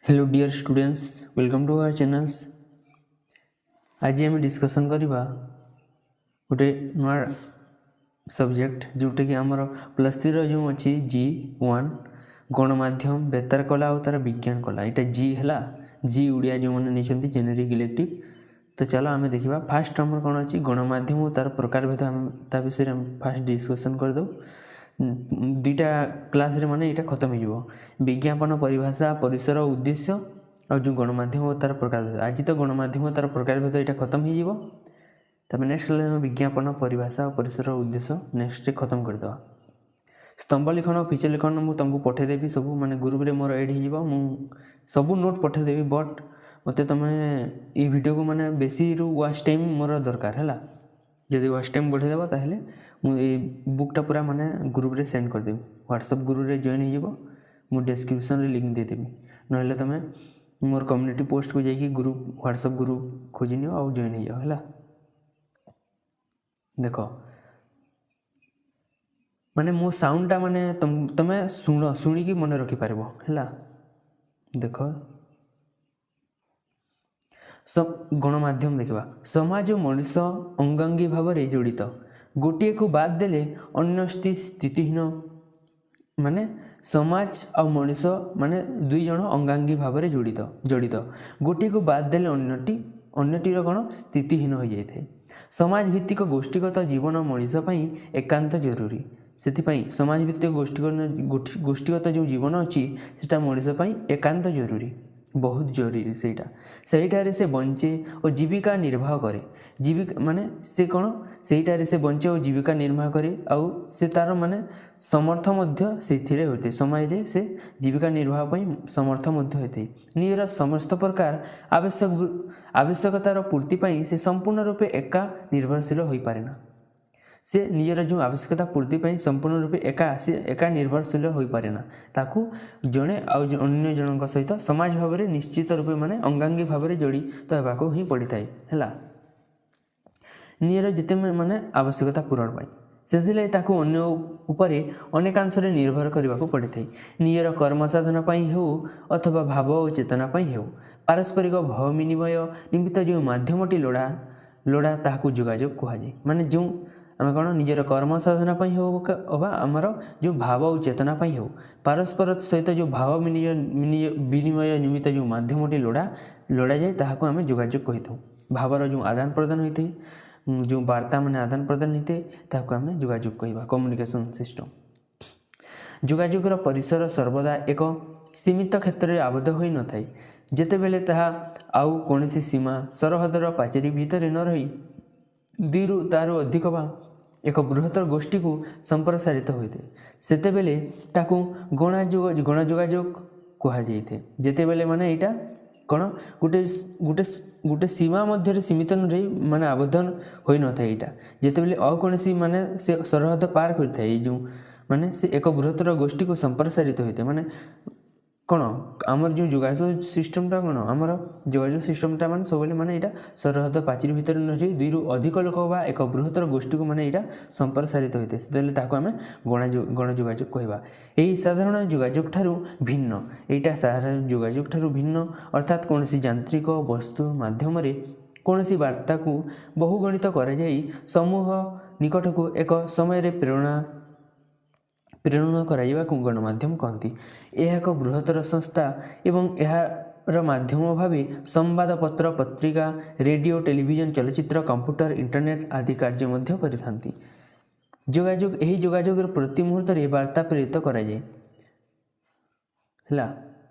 Hello dear students, welcome to our channels. ଆଜି ଆମେ discussion କରିବା ଗୋଟେ ନୂଆ ସବଜେକ୍ଟ, ଯେଉଁଟାକି ଆମର ପ୍ଲସ୍ ଥ୍ରୀର ଯେଉଁ ଅଛି ଜି 1, ଗଣମାଧ୍ୟମ, ବେତାର କଲା ଆଉ ତା'ର ବିଜ୍ଞାନ କଲା। ଏଇଟା ଜି ହେଲା, ଜି ଓଡ଼ିଆ ଯେଉଁମାନେ ନେଇଛନ୍ତି, ଜେନେରିକ୍ ଇଲେକ୍ଟିଭ୍। ତ ଚାଲ ଆମେ ଦେଖିବା। ଫାର୍ଷ୍ଟ ଆମର କ'ଣ ଅଛି? ଗଣମାଧ୍ୟମ ଓ ତା'ର ପ୍ରକାରଭେଦ। ଆମେ ତା ବିଷୟରେ ଆମେ ଫାର୍ଷ୍ଟ ଡିସ୍କସନ୍ କରିଦେଉ। ଦୁଇଟା କ୍ଲାସ୍ରେ ମାନେ ଏଇଟା ଖତମ ହେଇଯିବ। ବିଜ୍ଞାପନ ପରିଭାଷା, ପରିସର, ଉଦ୍ଦେଶ୍ୟ ଆଉ ଯେଉଁ ଗଣମାଧ୍ୟମ ଓ ତା'ର ପ୍ରକାରଭେଦ। ଆଜି ତ ଗଣମାଧ୍ୟମ, ତା'ର ପ୍ରକାରଭେଦ ଏଇଟା ଖତମ ହେଇଯିବ। ତାପରେ ନେକ୍ସଟ କ୍ଲାସ୍ ଆମେ ବିଜ୍ଞାପନ ପରିଭାଷା ଓ ପରିସର, ଉଦ୍ଦେଶ୍ୟ ନେକ୍ସଟ ଖତମ କରିଦେବା। ସ୍ତମ୍ଭ ଲିଖନ, ଫିଚର ଲିଖନ ମୁଁ ତୁମକୁ ପଠାଇଦେବି ସବୁ, ମାନେ ଗ୍ରୁପ୍ରେ ମୋର ଏଡ଼୍ ହେଇଯିବ। ମୁଁ ସବୁ ନୋଟ୍ ପଠାଇଦେବି, ବଟ୍ ମୋତେ ତୁମେ ଏଇ ଭିଡ଼ିଓକୁ ମାନେ ବେଶୀରୁ ୱାଚ୍ ଟାଇମ୍ ମୋର ଦରକାର ହେଲା। ଯଦି ୱାଚ୍ ଟାଇମ୍ ବଢ଼େଇଦେବ, ତାହେଲେ ମୁଁ ଏଇ ବୁକ୍ଟା ପୁରା ମାନେ ଗ୍ରୁପ୍ରେ ସେଣ୍ଡ କରିଦେବି। ହ୍ୱାଟ୍ସଆପ୍ ଗ୍ରୁପ୍ରେ ଜଏନ୍ ହେଇଯିବ, ମୁଁ ଡେସ୍କ୍ରିପସନ୍ରେ ଲିଙ୍କ୍ ଦେଇଦେବି। ନହେଲେ ତୁମେ ମୋର କମ୍ୟୁନିଟି ପୋଷ୍ଟକୁ ଯାଇକି ଗ୍ରୁପ୍, ହ୍ୱାଟ୍ସଆପ୍ ଗ୍ରୁପ୍ ଖୋଜି ନିଅ ଆଉ ଜଏନ୍ ହେଇଯାଅ, ହେଲା। ଦେଖ, ମାନେ ମୋ ସାଉଣ୍ଡଟା ମାନେ ତମେ ଶୁଣ, ଶୁଣିକି ମନେ ରଖିପାରିବ, ହେଲା। ଦେଖ, ଗଣମାଧ୍ୟମ ଦେଖିବା। ସମାଜ ଓ ମଣିଷ ଅଙ୍ଗାଙ୍ଗୀ ଭାବରେ ଜଡ଼ିତ। ଗୋଟିଏକୁ ବାଦ ଦେଲେ ଅନ୍ୟ ସ୍ଥିତିହୀନ। ମାନେ ସମାଜ ଆଉ ମଣିଷ ମାନେ ଦୁଇ ଜଣ ଅଙ୍ଗାଙ୍ଗୀ ଭାବରେ ଜଡ଼ିତ। ଗୋଟିଏକୁ ବାଦ ଦେଲେ ଅନ୍ୟଟିର କ'ଣ ସ୍ଥିତିହୀନ ହୋଇଯାଇଥାଏ। ସମାଜ ଭିତ୍ତିକ ଗୋଷ୍ଠୀଗତ ଜୀବନ ମଣିଷ ପାଇଁ ଏକାନ୍ତ ଜରୁରୀ। ସେଥିପାଇଁ ସମାଜ ଭିତ୍ତିକ ଗୋଷ୍ଠୀଗତ ଯେଉଁ ଜୀବନ ଅଛି, ସେଟା ମଣିଷ ପାଇଁ ଏକାନ୍ତ ଜରୁରୀ, ବହୁତ ଜରୁରୀ ସେଇଟା। ସେଇଠାରେ ସେ ବଞ୍ଚେ ଓ ଜୀବିକା ନିର୍ବାହ କରେ। ଜୀବିକା ମାନେ ସେ କ'ଣ, ସେଇଟାରେ ସେ ବଞ୍ଚେ ଓ ଜୀବିକା ନିର୍ବାହ କରେ, ଆଉ ସେ ତା'ର ମାନେ ସମର୍ଥ ମଧ୍ୟ ସେଇଥିରେ ହୋଇଥାଏ। ସମାଜରେ ସେ ଜୀବିକା ନିର୍ବାହ ପାଇଁ ସମର୍ଥ ମଧ୍ୟ ହୋଇଥାଏ। ନିଜର ସମସ୍ତ ପ୍ରକାର ଆବଶ୍ୟକତାର ପୂର୍ତ୍ତି ପାଇଁ ସେ ସମ୍ପୂର୍ଣ୍ଣ ରୂପେ ଏକା ନିର୍ଭରଶୀଳ ହୋଇପାରେ ନା। ସେ ନିଜର ଯେଉଁ ଆବଶ୍ୟକତା ପୂର୍ତ୍ତି ପାଇଁ ସମ୍ପୂର୍ଣ୍ଣ ରୂପେ ଏକା ଆସି ଏକା ନିର୍ଭରଶୀଳ ହୋଇପାରେ ନା। ତାକୁ ଜଣେ ଆଉ ଅନ୍ୟ ଜଣଙ୍କ ସହିତ ସମାଜ ଭାବରେ ନିଶ୍ଚିତ ରୂପେ ମାନେ ଅଙ୍ଗାଙ୍ଗୀ ଭାବରେ ଜଡ଼ିତ ହେବାକୁ ହିଁ ପଡ଼ିଥାଏ, ହେଲା, ନିଜର ଯେତେ ମାନେ ଆବଶ୍ୟକତା ପୂରଣ ପାଇଁ। ସେଥିଲାଗି ତାକୁ ଅନ୍ୟ ଉପରେ ଅନେକାଂଶରେ ନିର୍ଭର କରିବାକୁ ପଡ଼ିଥାଏ। ନିଜର କର୍ମ ସାଧନ ପାଇଁ ହେଉ ଅଥବା ଭାବ ଓ ଚେତନା ପାଇଁ ହେଉ, ପାରସ୍ପରିକ ଭାବ ବିନିମୟ ନିମିତ୍ତ ଯେଉଁ ମାଧ୍ୟମଟି ଲୋଡ଼ା, ତାହାକୁ ଯୋଗାଯୋଗ କୁହାଯାଏ। ମାନେ ଯେଉଁ ଆମେ କ'ଣ ନିଜର କର୍ମ ସାଧନା ପାଇଁ ହେଉ ଅବା ଆମର ଯେଉଁ ଭାବ ଓ ଚେତନା ପାଇଁ ହେଉ, ପାରସ୍ପର ସହିତ ଯେଉଁ ଭାବ ବିନିମୟ ନିମିତ୍ତ ଯେଉଁ ମାଧ୍ୟମଟି ଲୋଡ଼ାଯାଏ, ତାହାକୁ ଆମେ ଯୋଗାଯୋଗ କହିଥାଉ। ଭାବର ଯେଉଁ ଆଦାନ ପ୍ରଦାନ ହୋଇଥାଏ, ଯେଉଁ ବାର୍ତ୍ତା ମାନେ ଆଦାନ ପ୍ରଦାନ ହୋଇଥାଏ, ତାହାକୁ ଆମେ ଯୋଗାଯୋଗ କହିବା, କମ୍ୟୁନିକେସନ୍ ସିଷ୍ଟମ୍। ଯୋଗାଯୋଗର ପରିସର ସର୍ବଦା ଏକ ସୀମିତ କ୍ଷେତ୍ରରେ ଆବଦ୍ଧ ହୋଇନଥାଏ। ଯେତେବେଳେ ତାହା ଆଉ କୌଣସି ସୀମା ସରହଦର ପାଚେରୀ ଭିତରେ ନ ରହି ଦୁଇରୁ ତାରୁ ଅଧିକ ବା ଏକ ବୃହତ୍ତର ଗୋଷ୍ଠୀକୁ ସମ୍ପ୍ରସାରିତ ହୋଇଥାଏ, ସେତେବେଳେ ତାକୁ ଗଣଯୋଗାଯୋଗ କୁହାଯାଇଥାଏ। ଯେତେବେଳେ ମାନେ ଏଇଟା କ'ଣ ଗୋଟେ ଗୋଟେ ଗୋଟେ ସୀମା ମଧ୍ୟରେ ସୀମିତ ନ ରହି, ମାନେ ଆବଦ୍ଧ ହୋଇନଥାଏ ଏଇଟା, ଯେତେବେଳେ ଆଉ କୌଣସି ମାନେ ସେ ସରହଦ ପାର କରିଥାଏ, ଏଇ ଯେଉଁ ମାନେ ସେ ଏକ ବୃହତ୍ତର ଗୋଷ୍ଠୀକୁ ସମ୍ପ୍ରସାରିତ ହୋଇଥାଏ। ମାନେ କ'ଣ, ଆମର ଯେଉଁ ଯୋଗାଯୋଗ ସିଷ୍ଟମଟା କ'ଣ, ଆମର ଯୋଗାଯୋଗ ସିଷ୍ଟମଟା ମାନେ ସବୁବେଳେ ମାନେ ଏଇଟା ସରହଦ ପାଚେରୀ ଭିତରେ ନ ରହି ଦୁଇରୁ ଅଧିକ ଲୋକ ବା ଏକ ବୃହତ୍ତର ଗୋଷ୍ଠୀକୁ ମାନେ ଏଇଟା ସମ୍ପ୍ରସାରିତ ହୋଇଥାଏ, ସେତେବେଳେ ତାକୁ ଆମେ ଗଣଯୋଗାଯୋଗ କହିବା। ଏହି ସାଧାରଣ ଯୋଗାଯୋଗ ଠାରୁ ଭିନ୍ନ। ଏଇଟା ସାଧାରଣ ଯୋଗାଯୋଗ ଠାରୁ ଭିନ୍ନ। ଅର୍ଥାତ୍ କୌଣସି ଯାନ୍ତ୍ରିକ ବସ୍ତୁ ମାଧ୍ୟମରେ କୌଣସି ବାର୍ତ୍ତାକୁ ବହୁଗଣିତ କରାଯାଇ ସମୂହ ନିକଟକୁ ଏକ ସମୟରେ ପ୍ରେରଣ କରାଯିବାକୁ ଗଣମାଧ୍ୟମ କହନ୍ତି। ଏହା ଏକ ବୃହତ୍ତର ସଂସ୍ଥା ଏବଂ ଏହାର ମାଧ୍ୟମ ଭାବେ ସମ୍ବାଦପତ୍ର, ପତ୍ରିକା, ରେଡ଼ିଓ, ଟେଲିଭିଜନ, ଚଳଚ୍ଚିତ୍ର, କମ୍ପ୍ୟୁଟର, ଇଣ୍ଟରନେଟ୍ ଆଦି କାର୍ଯ୍ୟ ମଧ୍ୟ କରିଥାନ୍ତି। ଏହି ଯୋଗାଯୋଗର ପ୍ରତି ମୁହୂର୍ତ୍ତରେ ବାର୍ତ୍ତା ପ୍ରେରିତ କରାଯାଏ, ହେଲା।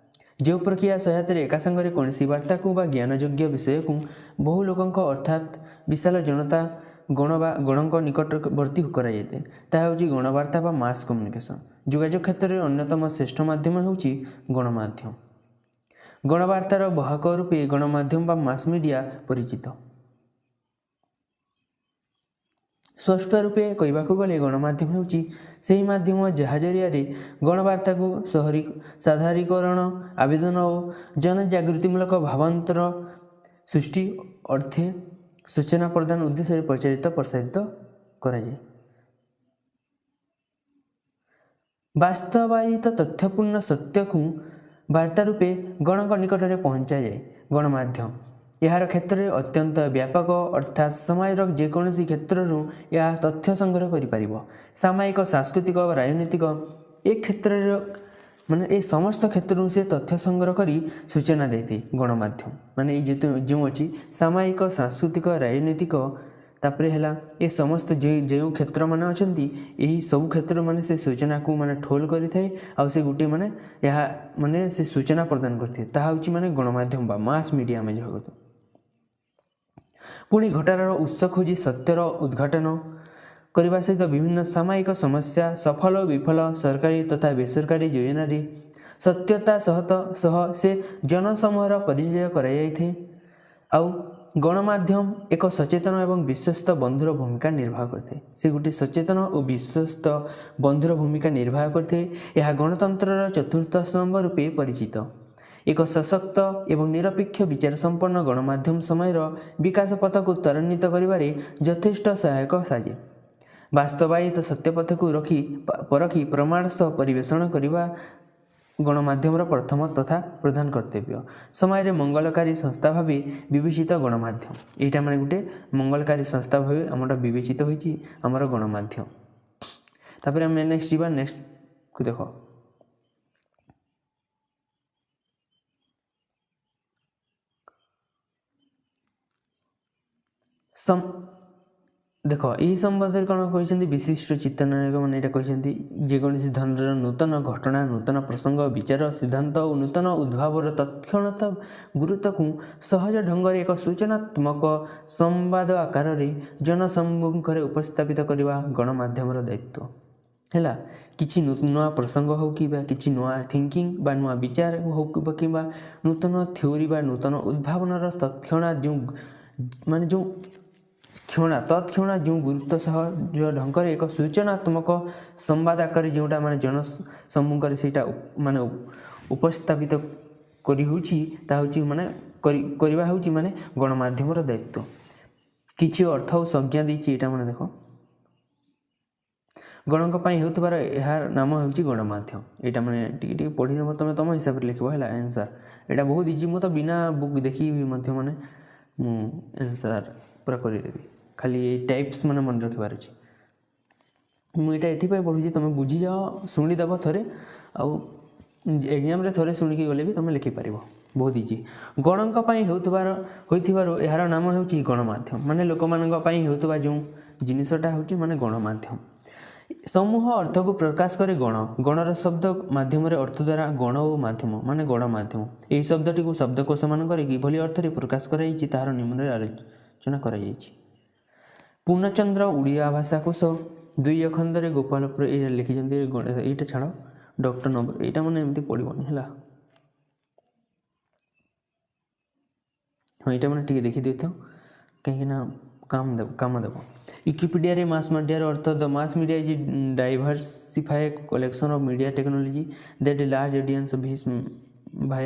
ଯେଉଁ ପ୍ରକ୍ରିୟା ସହାୟତାରେ ଏକା ସାଙ୍ଗରେ କୌଣସି ବାର୍ତ୍ତାକୁ ବା ଜ୍ଞାନଯୋଗ୍ୟ ବିଷୟକୁ ବହୁ ଲୋକଙ୍କ, ଅର୍ଥାତ୍ ବିଶାଳ ଜନତା ଗଣ ବା ଗଣଙ୍କ ନିକଟବର୍ତ୍ତୀ କରାଯାଇଥାଏ, ତାହା ହେଉଛି ଗଣବାର୍ତ୍ତା ବା ମାସ୍ କମ୍ୟୁନିକେସନ୍। ଯୋଗାଯୋଗ କ୍ଷେତ୍ରରେ ଅନ୍ୟତମ ଶ୍ରେଷ୍ଠ ମାଧ୍ୟମ ହେଉଛି ଗଣମାଧ୍ୟମ। ଗଣବାର୍ତ୍ତାର ବାହକ ରୂପେ ଗଣମାଧ୍ୟମ ବା ମାସ୍ ମିଡ଼ିଆ ପରିଚିତ। ସ୍ପଷ୍ଟ ରୂପେ କହିବାକୁ ଗଲେ ଗଣମାଧ୍ୟମ ହେଉଛି ସେହି ମାଧ୍ୟମ, ଯାହା ଜରିଆରେ ଗଣବାର୍ତ୍ତାକୁ ସହରୀ ସାଧାରଣୀକରଣ, ଆବେଦନ ଓ ଜନଜାଗୃତିମୂଳକ ଭାବାନ୍ତର ସୃଷ୍ଟି ଅର୍ଥେ ସୂଚନା ପ୍ରଦାନ ଉଦ୍ଦେଶ୍ୟରେ ପ୍ରଚାରିତ ପ୍ରସାରିତ କରାଯାଏ। ବାସ୍ତବାୟିତ ତଥ୍ୟପୂର୍ଣ୍ଣ ସତ୍ୟକୁ ବାର୍ତ୍ତା ରୂପେ ଗଣଙ୍କ ନିକଟରେ ପହଞ୍ଚାଯାଏ। ଗଣମାଧ୍ୟମ ଏହାର କ୍ଷେତ୍ରରେ ଅତ୍ୟନ୍ତ ବ୍ୟାପକ, ଅର୍ଥାତ୍ ସମାଜର ଯେକୌଣସି କ୍ଷେତ୍ରରୁ ଏହା ତଥ୍ୟ ସଂଗ୍ରହ କରିପାରିବ। ସାମାୟିକ, ସାଂସ୍କୃତିକ, ରାଜନୈତିକ ଏ କ୍ଷେତ୍ରରେ, ମାନେ ଏ ସମସ୍ତ କ୍ଷେତ୍ରରୁ ସେ ତଥ୍ୟ ସଂଗ୍ରହ କରି ସୂଚନା ଦେଇଥାଏ ଗଣମାଧ୍ୟମ। ମାନେ ଏଇ ଯେତେ ଯେଉଁ ଅଛି ସାମାୟିକ, ସାଂସ୍କୃତିକ, ରାଜନୈତିକ, ତାପରେ ହେଲା ଏ ସମସ୍ତ ଯେଉଁ କ୍ଷେତ୍ରମାନେ ଅଛନ୍ତି, ଏହି ସବୁ କ୍ଷେତ୍ର ମାନେ ସେ ସୂଚନାକୁ ମାନେ ଠୋଲ କରିଥାଏ, ଆଉ ସେ ଗୋଟିଏ ମାନେ ଏହା ମାନେ ସେ ସୂଚନା ପ୍ରଦାନ କରିଥାଏ, ତାହା ହେଉଛି ମାନେ ଗଣମାଧ୍ୟମ ବା ମାସ୍ ମିଡ଼ିଆ ଆମେ ଯାହା କହୁ। ପୁଣି ଘଟଣାର ଉତ୍ସ ଖୋଜି ସତ୍ୟର ଉଦ୍ଘାଟନ କରିବା ସହିତ ବିଭିନ୍ନ ସାମାୟିକ ସମସ୍ୟା, ସଫଳ ବିଫଳ ସରକାରୀ ତଥା ବେସରକାରୀ ଯୋଜନାରେ ସତ୍ୟତା ସହ ସେ ଜନସମୂହର ପରିଚୟ କରାଯାଇଥାଏ। ଆଉ ଗଣମାଧ୍ୟମ ଏକ ସଚେତନ ଏବଂ ବିଶ୍ୱସ୍ତ ବନ୍ଧୁର ଭୂମିକା ନିର୍ବାହ କରିଥାଏ। ସେ ଗୋଟିଏ ସଚେତନ ଓ ବିଶ୍ୱସ୍ତ ବନ୍ଧୁର ଭୂମିକା ନିର୍ବାହ କରିଥାଏ। ଏହା ଗଣତନ୍ତ୍ରର ଚତୁର୍ଥ ସ୍ତମ୍ଭ ରୂପେ ପରିଚିତ। ଏକ ସଶକ୍ତ ଏବଂ ନିରପେକ୍ଷ ବିଚାର ସମ୍ପନ୍ନ ଗଣମାଧ୍ୟମ ସମୟର ବିକାଶ ପଥକୁ ତ୍ୱରାନ୍ୱିତ କରିବାରେ ଯଥେଷ୍ଟ ସହାୟକ ସାଜେ। ବାସ୍ତବାୟିତ ସତ୍ୟପଥକୁ ରଖି ପରଖି ପ୍ରମାଣ ସହ ପରିବେଷଣ କରିବା ଗଣମାଧ୍ୟମର ପ୍ରଥମ ତଥା ପ୍ରଧାନ କର୍ତ୍ତବ୍ୟ। ସମାଜରେ ମଙ୍ଗଳକାରୀ ସଂସ୍ଥା ଭାବେ ବିବେଚିତ ଗଣମାଧ୍ୟମ। ଏଇଟା ମାନେ ଗୋଟେ ମଙ୍ଗଳକାରୀ ସଂସ୍ଥା ଭାବେ ଆମର ବିବେଚିତ ହୋଇଛି ଆମର ଗଣମାଧ୍ୟମ। ତାପରେ ଆମେ ନେକ୍ସଟ ଯିବା। ନେକ୍ସଟକୁ ଦେଖ। ଦେଖ, ଏହି ସମ୍ବନ୍ଧରେ କ'ଣ କହିଛନ୍ତି ବିଶିଷ୍ଟ ଚିନ୍ତନାୟକ ମାନେ? ଏଇଟା କହିଛନ୍ତି, ଯେକୌଣସି ଧରଣର ନୂତନ ଘଟଣା, ନୂତନ ପ୍ରସଙ୍ଗ, ବିଚାର, ସିଦ୍ଧାନ୍ତ ଓ ନୂତନ ଉଦ୍ଭାବର ତତ୍କ୍ଷଣାତ ଗୁରୁତ୍ୱକୁ ସହଜ ଢଙ୍ଗରେ ଏକ ସୂଚନାତ୍ମକ ସମ୍ବାଦ ଆକାରରେ ଜନସମ୍ମୁଖରେ ଉପସ୍ଥାପିତ କରିବା ଗଣମାଧ୍ୟମର ଦାୟିତ୍ୱ ହେଲା। କିଛି ନୂଆ ପ୍ରସଙ୍ଗ ହେଉ କିମ୍ବା କିଛି ନୂଆ ଥିଙ୍କିଂ ବା ନୂଆ ବିଚାର ହେଉ କିମ୍ବା ନୂତନ ଥିଓରି ବା ନୂତନ ଉଦ୍ଭାବନର ତତ୍କ୍ଷଣାତ ଯେଉଁ ମାନେ ଯେଉଁ କ୍ଷଣା ତତ୍କ୍ଷଣାତ ଯେଉଁ ଗୁରୁତ୍ୱ ସହ ଯେଉଁ ଢଙ୍ଗରେ ଏକ ସୂଚନାତ୍ମକ ସମ୍ବାଦ ଆକାରରେ ଯେଉଁଟା ମାନେ ଜନ ସମ୍ମୁଖରେ ସେଇଟା ମାନେ ଉପସ୍ଥାପିତ କରି ହେଉଛି, ତାହା ହେଉଛି ମାନେ କରିବା ହେଉଛି ମାନେ ଗଣମାଧ୍ୟମର ଦାୟିତ୍ୱ। କିଛି ଅର୍ଥ ଓ ସଂଜ୍ଞା ଦେଇଛି ଏଇଟା ମାନେ ଦେଖ। ଗଣଙ୍କ ପାଇଁ ହେଉଥିବାର ଏହାର ନାମ ହେଉଛି ଗଣମାଧ୍ୟମ। ଏଇଟା ମାନେ ଟିକେ ଟିକେ ପଢ଼ିଦେବ ତୁମେ, ତୁମ ହିସାବରେ ଲେଖିବ ହେଲା ଆନ୍ସର୍। ଏଇଟା ବହୁତ ଇଜି, ମୁଁ ତ ବିନା ବୁକ୍ ଦେଖିକି ବି ମଧ୍ୟ ମାନେ ମୁଁ ଆନ୍ସର୍ ପୁରା କରିଦେବି। ଖାଲି ଏଇ ଟାଇପ୍ସ ମାନେ ମନେ ରଖିବାର ଅଛି। ମୁଁ ଏଇଟା ଏଥିପାଇଁ ପଢ଼ୁଛି, ତୁମେ ବୁଝିଯାଅ, ଶୁଣିଦେବ ଥରେ, ଆଉ ଏକ୍ଜାମ୍ରେ ଥରେ ଶୁଣିକି ଗଲେ ବି ତୁମେ ଲେଖିପାରିବ, ବହୁତ ଇଜି। ଗଣଙ୍କ ପାଇଁ ହେଉଥିବାର ହୋଇଥିବାରୁ ଏହାର ନାମ ହେଉଛି ଗଣମାଧ୍ୟମ। ମାନେ ଲୋକମାନଙ୍କ ପାଇଁ ହେଉଥିବା ଯେଉଁ ଜିନିଷଟା ହେଉଛି ମାନେ ଗଣମାଧ୍ୟମ। ସମୂହ ଅର୍ଥକୁ ପ୍ରକାଶ କରେ ଗଣ। ଗଣର ଶବ୍ଦ ମାଧ୍ୟମରେ ଅର୍ଥ ଦ୍ୱାରା ଗଣ ଓ ମାଧ୍ୟମ ମାନେ ଗଣମାଧ୍ୟମ। ଏହି ଶବ୍ଦଟିକୁ ଶବ୍ଦକୋଷମାନଙ୍କରେ କିଭଳି ଅର୍ଥରେ ପ୍ରକାଶ କରାଯାଇଛି, ତାହାର ନିମ୍ନରେ ଆଲୋଚନା କରାଯାଇଛି। ପୂର୍ଣ୍ଣଚନ୍ଦ୍ର ଓଡ଼ିଆ ଭାଷା କୋଷ 2 ଖଣ୍ଡରେ ଗୋପାଳପୁର ଏଇଟା ଲେଖିଛନ୍ତି। ଏଇଟା ଛାଡ଼, ଡକ୍ଟର ନମ୍ବର ଏଇଟା ମାନେ ଏମିତି ପଡ଼ିବନି ହେଲା। ହଁ, ଏଇଟା ମାନେ ଟିକେ ଦେଖିଦେଇଥାଅ, କାହିଁକିନା କାମ ଦେବ। ୱିକିପିଡ଼ିଆରେ ମାସ୍ ମିଡ଼ିଆର ଅର୍ଥ: the mass media is diversify collection of media technology that large audience viz by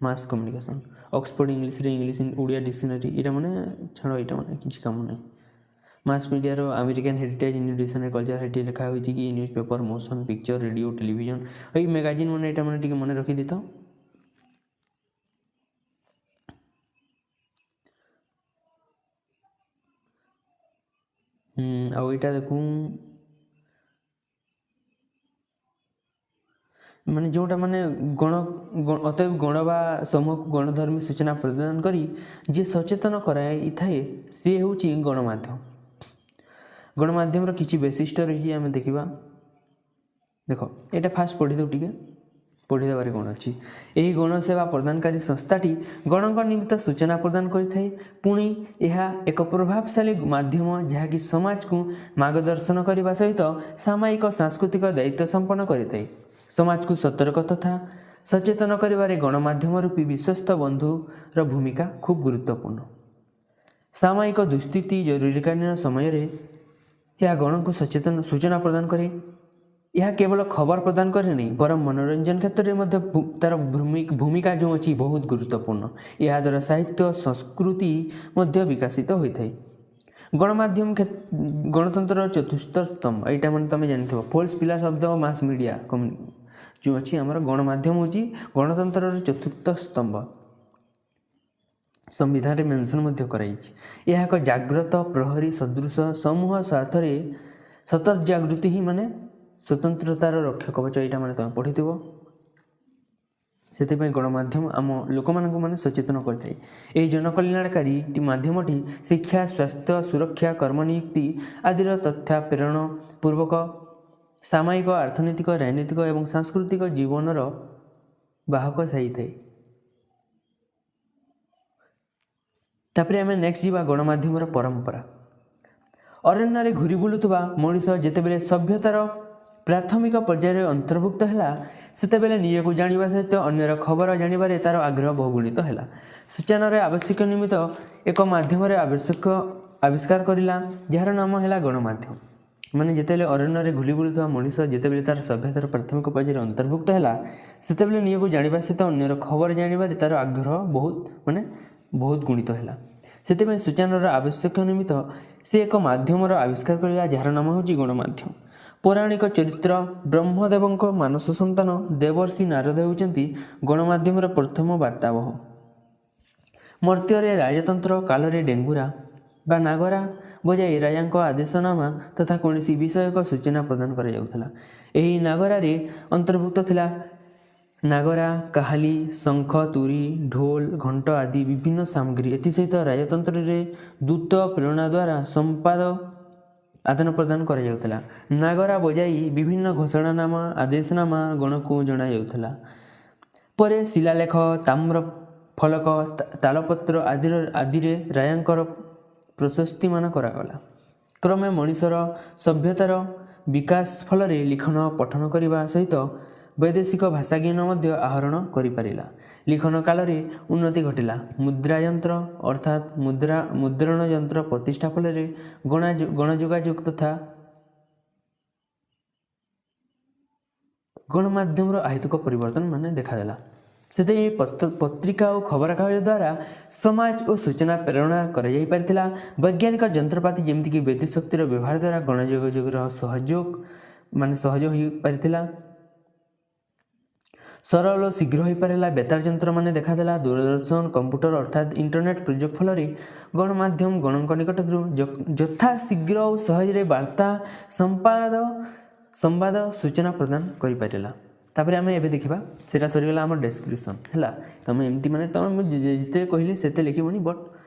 mass communication। Oxford ଇଂଲିଶରେ ଇଂଲିଶ ଓଡ଼ିଆ ଡିକ୍ସନାରୀ। ଏଇଟା ମାନେ ଛାଡ଼, ଏଇଟା ମାନେ କିଛି କାମ ନାହିଁ। ମାସ୍ ମିଡ଼ିଆର American heritage new culture heritage ଲେଖା ହୋଇଛି କି newspaper, motion picture, radio, television, ଏଇ ମ୍ୟାଗାଜିନ୍ ମାନେ ଏଇଟା ମାନେ ଟିକେ ମନେ ରଖିଦେଇଥାଅ। ଆଉ ଏଇଟା ଦେଖୁଁ, ମାନେ ଯେଉଁଟା ମାନେ ଗଣ, ଅତଏବ ଗଣ ବା ସମୂହକୁ ଗଣଧର୍ମୀ ସୂଚନା ପ୍ରଦାନ କରି ଯିଏ ସଚେତନ କରାଇଥାଏ, ସିଏ ହେଉଛି ଗଣମାଧ୍ୟମ। ଗଣମାଧ୍ୟମର କିଛି ବୈଶିଷ୍ଟ୍ୟ ରହିଛି, ଆମେ ଦେଖିବା। ଦେଖ, ଏଇଟା ଫାଷ୍ଟ ପଢ଼ିଦେଉ ଟିକେ, ପଢ଼ିଦେବାରେ କ'ଣ ଅଛି? ଏହି ଗଣସେବା ପ୍ରଦାନକାରୀ ସଂସ୍ଥାଟି ଗଣଙ୍କ ନିମିତ୍ତ ସୂଚନା ପ୍ରଦାନ କରିଥାଏ। ପୁଣି ଏହା ଏକ ପ୍ରଭାବଶାଳୀ ମାଧ୍ୟମ, ଯାହାକି ସମାଜକୁ ମାର୍ଗଦର୍ଶନ କରିବା ସହିତ ସାମାୟିକ ସାଂସ୍କୃତିକ ଦାୟିତ୍ୱ ସମ୍ପନ୍ନ କରିଥାଏ। ସମାଜକୁ ସତର୍କ ତଥା ସଚେତନ କରିବାରେ ଗଣମାଧ୍ୟମ ରୂପୀ ବିଶ୍ୱସ୍ତ ବନ୍ଧୁର ଭୂମିକା ଖୁବ୍ ଗୁରୁତ୍ୱପୂର୍ଣ୍ଣ। ସାମାୟିକ ଦୁସ୍ଥିତି, ଜରୁରୀକାଳୀନ ସମୟରେ ଏହା ଗଣଙ୍କୁ ସଚେତନ ସୂଚନା ପ୍ରଦାନ କରେ। ଏହା କେବଳ ଖବର ପ୍ରଦାନ କରେନି, ବରଂ ମନୋରଞ୍ଜନ କ୍ଷେତ୍ରରେ ମଧ୍ୟ ତା'ର ଭୂମିକା ଯେଉଁ ଅଛି ବହୁତ ଗୁରୁତ୍ୱପୂର୍ଣ୍ଣ। ଏହାଦ୍ୱାରା ସାହିତ୍ୟ, ସଂସ୍କୃତି ମଧ୍ୟ ବିକଶିତ ହୋଇଥାଏ। ଗଣମାଧ୍ୟମ ଗଣତନ୍ତ୍ରର ଚତୁର୍ଥ ସ୍ତମ୍ଭ, ଏଇଟା ମାନେ ତୁମେ ଜାଣିଥିବ। ଫୋର୍ଥ ପିଲାର ଶବ୍ଦ ମାସ୍ ମିଡ଼ିଆ। ଯେଉଁ ଅଛି ଆମର ଗଣମାଧ୍ୟମ ହେଉଛି ଗଣତନ୍ତ୍ରର ଚତୁର୍ଥ ସ୍ତମ୍ଭ, ସମ୍ବିଧାନରେ ମେନସନ୍ ମଧ୍ୟ କରାଯାଇଛି। ଏହା ଏକ ଜାଗ୍ରତ ପ୍ରହରୀ ସଦୃଶ ସମୂହ ସ୍ୱାର୍ଥରେ ସତର୍ଜାଗୃତି ହିଁ ମାନେ ସ୍ୱତନ୍ତ୍ରତାର ରକ୍ଷା କବଚ। ଏଇଟା ମାନେ ତୁମେ ପଢ଼ିଥିବ। ସେଥିପାଇଁ ଗଣମାଧ୍ୟମ ଆମ ଲୋକମାନଙ୍କୁ ମାନେ ସଚେତନ କରିଥାଏ। ଏହି ଜନକଲ୍ୟାଣକାରୀ ମାଧ୍ୟମଟି ଶିକ୍ଷା, ସ୍ୱାସ୍ଥ୍ୟ, ସୁରକ୍ଷା, କର୍ମନିଯୁକ୍ତି ଆଦିର ତଥ୍ୟ ପ୍ରେରଣ ପୂର୍ବକ ସାମାୟିକ, ଅର୍ଥନୈତିକ, ରାଜନୈତିକ ଏବଂ ସାଂସ୍କୃତିକ ଜୀବନର ବାହକ ସାଜିଥାଏ। ତାପରେ ଆମେ ନେକ୍ସଟ ଯିବା ଗଣମାଧ୍ୟମର ପରମ୍ପରା। ଅରଣ୍ୟରେ ଘୁରି ବୁଲୁଥିବା ମଣିଷ ଯେତେବେଳେ ସଭ୍ୟତାର ପ୍ରାଥମିକ ପର୍ଯ୍ୟାୟରେ ଅନ୍ତର୍ଭୁକ୍ତ ହେଲା, ସେତେବେଳେ ନିଜକୁ ଜାଣିବା ସହିତ ଅନ୍ୟର ଖବର ଜାଣିବାରେ ତା'ର ଆଗ୍ରହ ବହୁଗୁଣିତ ହେଲା। ସୂଚନାର ଆବଶ୍ୟକ ନିମିତ୍ତ ଏକ ମାଧ୍ୟମରେ ଆବଶ୍ୟକ ଆବିଷ୍କାର କରିଲା, ଯାହାର ନାମ ହେଲା ଗଣମାଧ୍ୟମ। ମାନେ ଯେତେବେଳେ ଅରଣ୍ୟରେ ଘୁରି ବୁଲୁଥିବା ମଣିଷ ଯେତେବେଳେ ତା'ର ସଭ୍ୟତାର ପ୍ରାଥମିକ ପର୍ଯ୍ୟାୟରେ ଅନ୍ତର୍ଭୁକ୍ତ ହେଲା, ସେତେବେଳେ ନିଜକୁ ଜାଣିବା ସହିତ ଅନ୍ୟର ଖବର ଜାଣିବାରେ ତା'ର ଆଗ୍ରହ ବହୁତ ମାନେ ବହୁତ ଗୁଣିତ ହେଲା। ସେଥିପାଇଁ ସୂଚନାର ଆବଶ୍ୟକ ନିମିତ୍ତ ସେ ଏକ ମାଧ୍ୟମର ଆବିଷ୍କାର କରିଲା, ଯାହାର ନାମ ହେଉଛି ଗଣମାଧ୍ୟମ। ପୌରାଣିକ ଚରିତ୍ର ବ୍ରହ୍ମଦେବଙ୍କ ମାନସ ସନ୍ତାନ ଦେବର୍ଷି ନାରଦ ହେଉଛନ୍ତି ଗଣମାଧ୍ୟମର ପ୍ରଥମ ବାର୍ତ୍ତାବହ। ମର୍ତ୍ତ୍ୟରେ ରାଜତନ୍ତ୍ର କାଳରେ ଡେଙ୍ଗୁରା ବା ନାଗରା ବଜାଇ ରାଜାଙ୍କ ଆଦେଶନାମା ତଥା କୌଣସି ବିଷୟକ ସୂଚନା ପ୍ରଦାନ କରାଯାଉଥିଲା। ଏହି ନାଗରାରେ ଅନ୍ତର୍ଭୁକ୍ତ ଥିଲା ନାଗରା, କାହାଲି, ଶଙ୍ଖ, ତୁରୀ, ଢୋଲ, ଘଣ୍ଟ ଆଦି ବିଭିନ୍ନ ସାମଗ୍ରୀ। ଏଥିସହିତ ରାଜତନ୍ତ୍ରରେ ଦୂତ ପ୍ରେରଣା ଦ୍ୱାରା ସମ୍ପାଦ ଆଦାନ ପ୍ରଦାନ କରାଯାଉଥିଲା। ନାଗରା ବଜାଇ ବିଭିନ୍ନ ଘୋଷଣାନାମା, ଆଦେଶନାମା ଗଣକୁ ଜଣାଯାଉଥିଲା। ପରେ ଶିଳାଲେଖ, ତାମ୍ର ଫଳକ, ତାଳପତ୍ର ଆଦିରେ ରାଜାଙ୍କର ପ୍ରଶସ୍ତିମାନ କରାଗଲା। କ୍ରମେ ମଣିଷର ସଭ୍ୟତାର ବିକାଶ ଫଳରେ ଲିଖନ ପଠନ କରିବା ସହିତ ବୈଦେଶିକ ଭାଷା ଜ୍ଞାନ ମଧ୍ୟ ଆହରଣ କରିପାରିଲା। ଲିଖନ କାଳରେ ଉନ୍ନତି ଘଟିଲା। ମୁଦ୍ରା ଯନ୍ତ୍ର ଅର୍ଥାତ୍ ମୁଦ୍ରଣ ଯନ୍ତ୍ର ପ୍ରତିଷ୍ଠା ଫଳରେ ଗଣଯୋଗାଯୋଗ ତଥା ଗଣମାଧ୍ୟମର ଆହେତୁକ ପରିବର୍ତ୍ତନ ମାନେ ଦେଖାଦେଲା। ସେଥିପାଇଁ ପତ୍ରିକା ଓ ଖବରକାଗଜ ଦ୍ୱାରା ସମାଜ ଓ ସୂଚନା ପ୍ରେରଣା କରାଯାଇପାରିଥିଲା। ବୈଜ୍ଞାନିକ ଯନ୍ତ୍ରପାତି ଯେମିତିକି ବିଦ୍ୟୁତ ଶକ୍ତିର ବ୍ୟବହାର ଦ୍ୱାରା ଗଣଯୋଗାଯୋଗର ସହଯୋଗ ମାନେ ସହଜ ହୋଇପାରିଥିଲା। ସରଳ ଓ ଶୀଘ୍ର ହୋଇପାରିଲା। ବେତାର ଯନ୍ତ୍ରମାନେ ଦେଖାଦେଲା। ଦୂରଦର୍ଶନ, କମ୍ପ୍ୟୁଟର ଅର୍ଥାତ୍ ଇଣ୍ଟରନେଟ୍ ପ୍ରଯୋଗ ଫଳରେ ଗଣମାଧ୍ୟମ ଗଣଙ୍କ ନିକଟରୁ ଯଥାଶୀଘ୍ର ଓ ସହଜରେ ବାର୍ତ୍ତା, ସମ୍ବାଦ, ସୂଚନା ପ୍ରଦାନ କରିପାରିଲା। ତାପରେ ଆମେ ଏବେ ଦେଖିବା, ସେଇଟା ସରିଗଲା ଆମର ଡେସ୍କ୍ରିପସନ୍ ହେଲା। ତୁମେ ଏମିତି ମାନେ ତୁମେ ମୁଁ ଯେତେ କହିଲି ସେତେ ଲେଖିବନି, ବଟ୍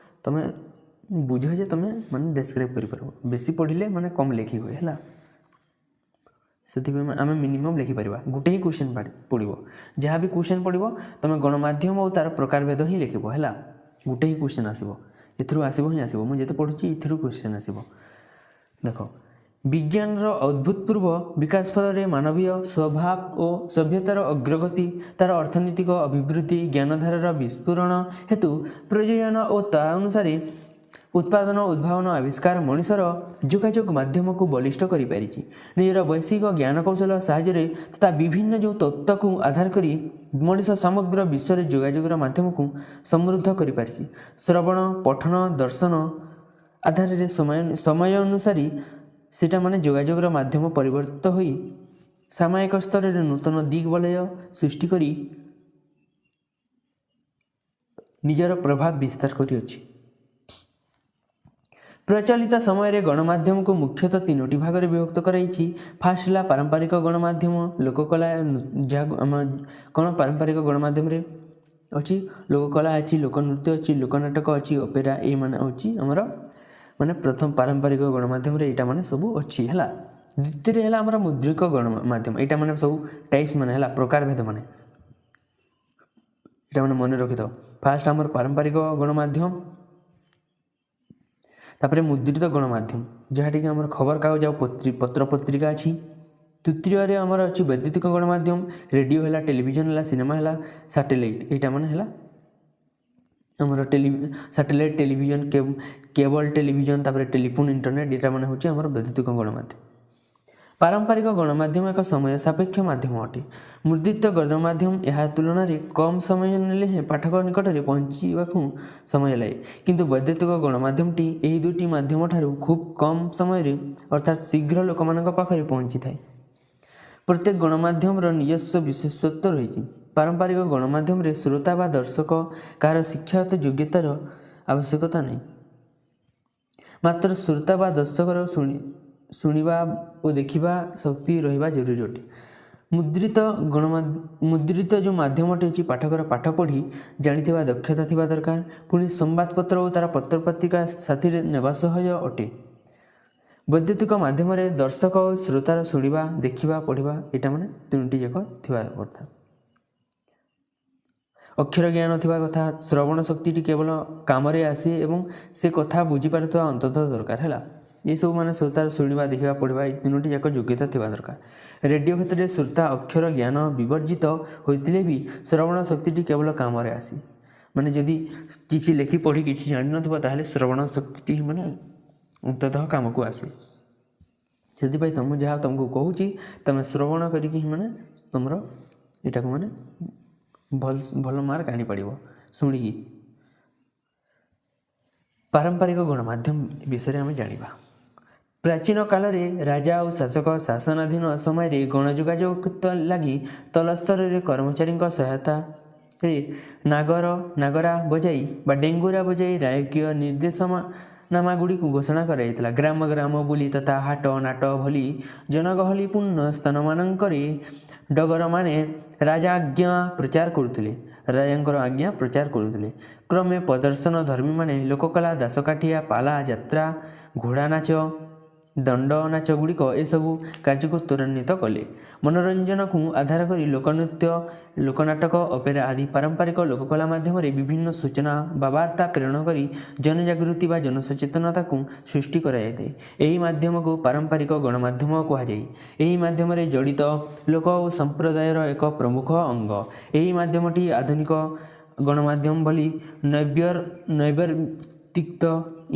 ତୁମେ ବୁଝ ଯେ ତୁମେ ମାନେ ଡେସ୍କ୍ରାଇବ୍ କରିପାରିବ। ବେଶୀ ପଢ଼ିଲେ ମାନେ କମ୍ ଲେଖି ହୁଏ ହେଲା। ସେଥିପାଇଁ ଆମେ ମିନିମମ୍ ଲେଖିପାରିବା। ଗୋଟେ ହିଁ କ୍ୱେଶ୍ଚନ୍ ପଡ଼ିବ, ଯାହା ବି କ୍ୱେଶ୍ଚନ୍ ପଡ଼ିବ ତୁମେ ଗଣମାଧ୍ୟମ ଆଉ ତା'ର ପ୍ରକାରଭେଦ ହିଁ ଲେଖିବ ହେଲା। ଗୋଟେ ହିଁ କ୍ୱେଶ୍ଚନ୍ ଆସିବ, ଏଥିରୁ ଆସିବ ହିଁ ଆସିବ। ମୁଁ ଯେତେ ପଢ଼ୁଛି ଏଥିରୁ କ୍ୱେଶ୍ଚନ୍ ଆସିବ। ଦେଖ, ବିଜ୍ଞାନର ଅଦ୍ଭୁତପୂର୍ବ ବିକାଶ ଫଳରେ ମାନବୀୟ ସ୍ୱଭାବ ଓ ସଭ୍ୟତାର ଅଗ୍ରଗତି, ତା'ର ଅର୍ଥନୈତିକ ଅଭିବୃଦ୍ଧି, ଜ୍ଞାନଧାରାର ବିସ୍ଫୋରଣ ହେତୁ ପ୍ରଯୋଜନ ଓ ତା ଅନୁସାରେ ଉତ୍ପାଦନ, ଉଦ୍ଭାବନ, ଆବିଷ୍କାର ମଣିଷର ଯୋଗାଯୋଗ ମାଧ୍ୟମକୁ ବଳିଷ୍ଠ କରିପାରିଛି। ନିଜର ବୈଷୟିକ ଜ୍ଞାନକୌଶଳ ସାହାଯ୍ୟରେ ତଥା ବିଭିନ୍ନ ଯେଉଁ ତତ୍ତ୍ୱକୁ ଆଧାର କରି ମଣିଷ ସମଗ୍ର ବିଶ୍ୱରେ ଯୋଗାଯୋଗର ମାଧ୍ୟମକୁ ସମୃଦ୍ଧ କରିପାରିଛି। ଶ୍ରବଣ, ପଠନ, ଦର୍ଶନ ଆଧାରରେ ସମୟ ଅନୁସାରେ ସେଇଟା ମାନେ ଯୋଗାଯୋଗର ମାଧ୍ୟମ ପରିବର୍ତ୍ତିତ ହୋଇ ସାମାୟିକ ସ୍ତରରେ ନୂତନ ଦିଗ୍ବଳୟ ସୃଷ୍ଟି କରି ନିଜର ପ୍ରଭାବ ବିସ୍ତାର କରିଅଛି। ପ୍ରଚଳିତ ସମୟରେ ଗଣମାଧ୍ୟମକୁ ମୁଖ୍ୟତଃ ତିନୋଟି ଭାଗରେ ବିଭକ୍ତ କରାଯାଇଛି। ଫାର୍ଷ୍ଟ ହେଲା ପାରମ୍ପରିକ ଗଣମାଧ୍ୟମ, ଲୋକକଳା, ଯାହାକୁ ଆମ କ'ଣ ପାରମ୍ପରିକ ଗଣମାଧ୍ୟମରେ ଅଛି ଲୋକକଳା ଅଛି, ଲୋକନୃତ୍ୟ ଅଛି, ଲୋକନାଟକ ଅଛି, ଅପେରା, ଏଇମାନେ ହେଉଛି ଆମର ମାନେ ପ୍ରଥମ ପାରମ୍ପରିକ ଗଣମାଧ୍ୟମରେ ଏଇଟା ମାନେ ସବୁ ଅଛି ହେଲା। ଦ୍ୱିତୀୟରେ ହେଲା ଆମର ମୁଦ୍ରିକ ଗଣମାଧ୍ୟମ, ଏଇଟା ମାନେ ସବୁ ଟାଇପ୍ସ ମାନେ ହେଲା ପ୍ରକାରଭେଦ ମାନେ ଏଇଟା ମାନେ ମନେ ରଖିଥାଅ। ଫାର୍ଷ୍ଟ ଆମର ପାରମ୍ପରିକ ଗଣମାଧ୍ୟମ, ତାପରେ ମୁଦ୍ରିତ ଗଣମାଧ୍ୟମ ଯାହାଟିକି ଆମର ଖବରକାଗଜ ଆଉ ପତ୍ର ପତ୍ରିକା ଅଛି। ତୃତୀୟରେ ଆମର ଅଛି ବୈଦ୍ୟୁତିକ ଗଣମାଧ୍ୟମ, ରେଡ଼ିଓ ହେଲା, ଟେଲିଭିଜନ ହେଲା, ସିନେମା ହେଲା, ସାଟେଲାଇଟ୍, ଏଇଟା ମାନେ ହେଲା ଆମର ସାଟେଲାଇଟ୍ ଟେଲିଭିଜନ, କେବଲ୍ ଟେଲିଭିଜନ, ତାପରେ ଟେଲିଫୋନ୍, ଇଣ୍ଟରନେଟ୍, ଏଇଟା ମାନେ ହେଉଛି ଆମର ବୈଦ୍ୟୁତିକ ଗଣମାଧ୍ୟମ। ପାରମ୍ପରିକ ଗଣମାଧ୍ୟମ ଏକ ସମୟ ସାପେକ୍ଷ ମାଧ୍ୟମ ଅଟେ। ମୁଦ୍ରିତ ଗଣମାଧ୍ୟମ ଏହା ତୁଳନାରେ କମ୍ ସମୟ ନେଲେ ହେଁ ପାଠକ ନିକଟରେ ପହଞ୍ଚିବାକୁ ସମୟ ଲାଗେ, କିନ୍ତୁ ବୈଦ୍ୟୁତିକ ଗଣମାଧ୍ୟମଟି ଏହି ଦୁଇଟି ମାଧ୍ୟମ ଠାରୁ ଖୁବ୍ କମ୍ ସମୟରେ ଅର୍ଥାତ୍ ଶୀଘ୍ର ଲୋକମାନଙ୍କ ପାଖରେ ପହଞ୍ଚିଥାଏ। ପ୍ରତ୍ୟେକ ଗଣମାଧ୍ୟମର ନିଜସ୍ୱ ବିଶେଷତ୍ୱ ରହିଛି। ପାରମ୍ପରିକ ଗଣମାଧ୍ୟମରେ ଶ୍ରୋତା ବା ଦର୍ଶକ କାହାର ଶିକ୍ଷାଗତ ଯୋଗ୍ୟତାର ଆବଶ୍ୟକତା ନାହିଁ, ମାତ୍ର ଶ୍ରୋତା ବା ଦର୍ଶକର ଶୁଣିବା ଓ ଦେଖିବା ଶକ୍ତି ରହିବା ଜରୁରୀ ଅଟେ। ମୁଦ୍ରିତ ମୁଦ୍ରିତ ଯେଉଁ ମାଧ୍ୟମଟି ଅଛି, ପାଠକର ପାଠ ପଢ଼ି ଜାଣିଥିବା ଦକ୍ଷତା ଥିବା ଦରକାର। ପୁଣି ସମ୍ବାଦପତ୍ର ଓ ତା'ର ପତ୍ରପତ୍ରିକା ସାଥିରେ ନେବା ସହଜ ଅଟେ। ବୈଦ୍ୟୁତିକ ମାଧ୍ୟମରେ ଦର୍ଶକ ଓ ଶ୍ରୋତାର ଶୁଣିବା, ଦେଖିବା, ପଢ଼ିବା ଏଇଟା ମାନେ ତିନୋଟି ଯାକ ଥିବା କଥା, ଅକ୍ଷର ଜ୍ଞାନ ଥିବା କଥା। ଶ୍ରବଣ ଶକ୍ତିଟି କେବଳ କାମରେ ଆସେ ଏବଂ ସେ କଥା ବୁଝିପାରୁଥିବା ଅନ୍ତତଃ ଦରକାର ହେଲା। ଏସବୁ ମାନେ ଶ୍ରୋତାର ଶୁଣିବା, ଦେଖିବା, ପଢ଼ିବା ଏଇ ତିନୋଟି ଯାକ ଯୋଗ୍ୟତା ଥିବା ଦରକାର। ରେଡ଼ିଓ କ୍ଷେତ୍ରରେ ଶ୍ରୋତା ଅକ୍ଷର ଜ୍ଞାନ ବିବର୍ଜିତ ହୋଇଥିଲେ ବି ଶ୍ରବଣ ଶକ୍ତିଟି କେବଳ କାମରେ ଆସେ। ମାନେ ଯଦି କିଛି ଲେଖି ପଢ଼ି କିଛି ଜାଣିନଥିବ, ତାହେଲେ ଶ୍ରବଣ ଶକ୍ତିଟି ମାନେ ଅନ୍ତତଃ କାମକୁ ଆସେ। ସେଥିପାଇଁ ତ ମୁଁ ଯାହା ତୁମକୁ କହୁଛି, ତୁମେ ଶ୍ରବଣ କରିକି ହିଁ ମାନେ ତୁମର ଏଇଟାକୁ ମାନେ ଭଲ ଭଲ ମାର୍କ ଆଣିପାରିବ ଶୁଣିକି। ପାରମ୍ପରିକ ଗଣମାଧ୍ୟମ ବିଷୟରେ ଆମେ ଜାଣିବା। ପ୍ରାଚୀନ କାଳରେ ରାଜା ଓ ଶାସକ ଶାସନାଧୀନ ସମୟରେ ଗଣଯୋଗାଯୋଗ ଲାଗି ତଳ ସ୍ତରରେ କର୍ମଚାରୀଙ୍କ ସହାୟତାରେ ନାଗର ନାଗରା ବଜାଇ ବା ଡେଙ୍ଗୁରା ବଜାଇ ରାଜକୀୟ ନିର୍ଦ୍ଦେଶନାମା ଗୁଡ଼ିକୁ ଘୋଷଣା କରାଯାଇଥିଲା। ଗ୍ରାମ ଗ୍ରାମ ବୁଲି ତଥା ହାଟ ନାଟ ଭଳି ଜନଗହଳିପୂର୍ଣ୍ଣ ସ୍ଥାନମାନଙ୍କରେ ଡଗରମାନେ ରାଜାଜ୍ଞା ପ୍ରଚାର କରୁଥିଲେ, ରାଜାଙ୍କର ଆଜ୍ଞା ପ୍ରଚାର କରୁଥିଲେ। କ୍ରମେ ପ୍ରଦର୍ଶନ ଧର୍ମୀମାନେ ଲୋକକଳା, ଦାସକାଠିଆ, ପାଲା, ଯାତ୍ରା, ଘୋଡ଼ା ନାଚ, ଦଣ୍ଡ ନାଚ ଗୁଡ଼ିକ ଏସବୁ କାର୍ଯ୍ୟକୁ ତ୍ୱରାନ୍ୱିତ କଲେ। ମନୋରଞ୍ଜନକୁ ଆଧାର କରି ଲୋକନୃତ୍ୟ, ଲୋକନାଟକ, ଅପେରା ଆଦି ପାରମ୍ପରିକ ଲୋକକଳା ମାଧ୍ୟମରେ ବିଭିନ୍ନ ସୂଚନା ବା ବାର୍ତ୍ତା ପ୍ରେରଣ କରି ଜନଜାଗୃତି ବା ଜନସଚେତନତାକୁ ସୃଷ୍ଟି କରାଯାଇଥାଏ। ଏହି ମାଧ୍ୟମକୁ ପାରମ୍ପରିକ ଗଣମାଧ୍ୟମ କୁହାଯାଏ। ଏହି ମାଧ୍ୟମରେ ଜଡ଼ିତ ଲୋକ ଓ ସମ୍ପ୍ରଦାୟର ଏକ ପ୍ରମୁଖ ଅଙ୍ଗ। ଏହି ମାଧ୍ୟମଟି ଆଧୁନିକ ଗଣମାଧ୍ୟମ ଭଳି ନୈବର୍ତ୍ତିକ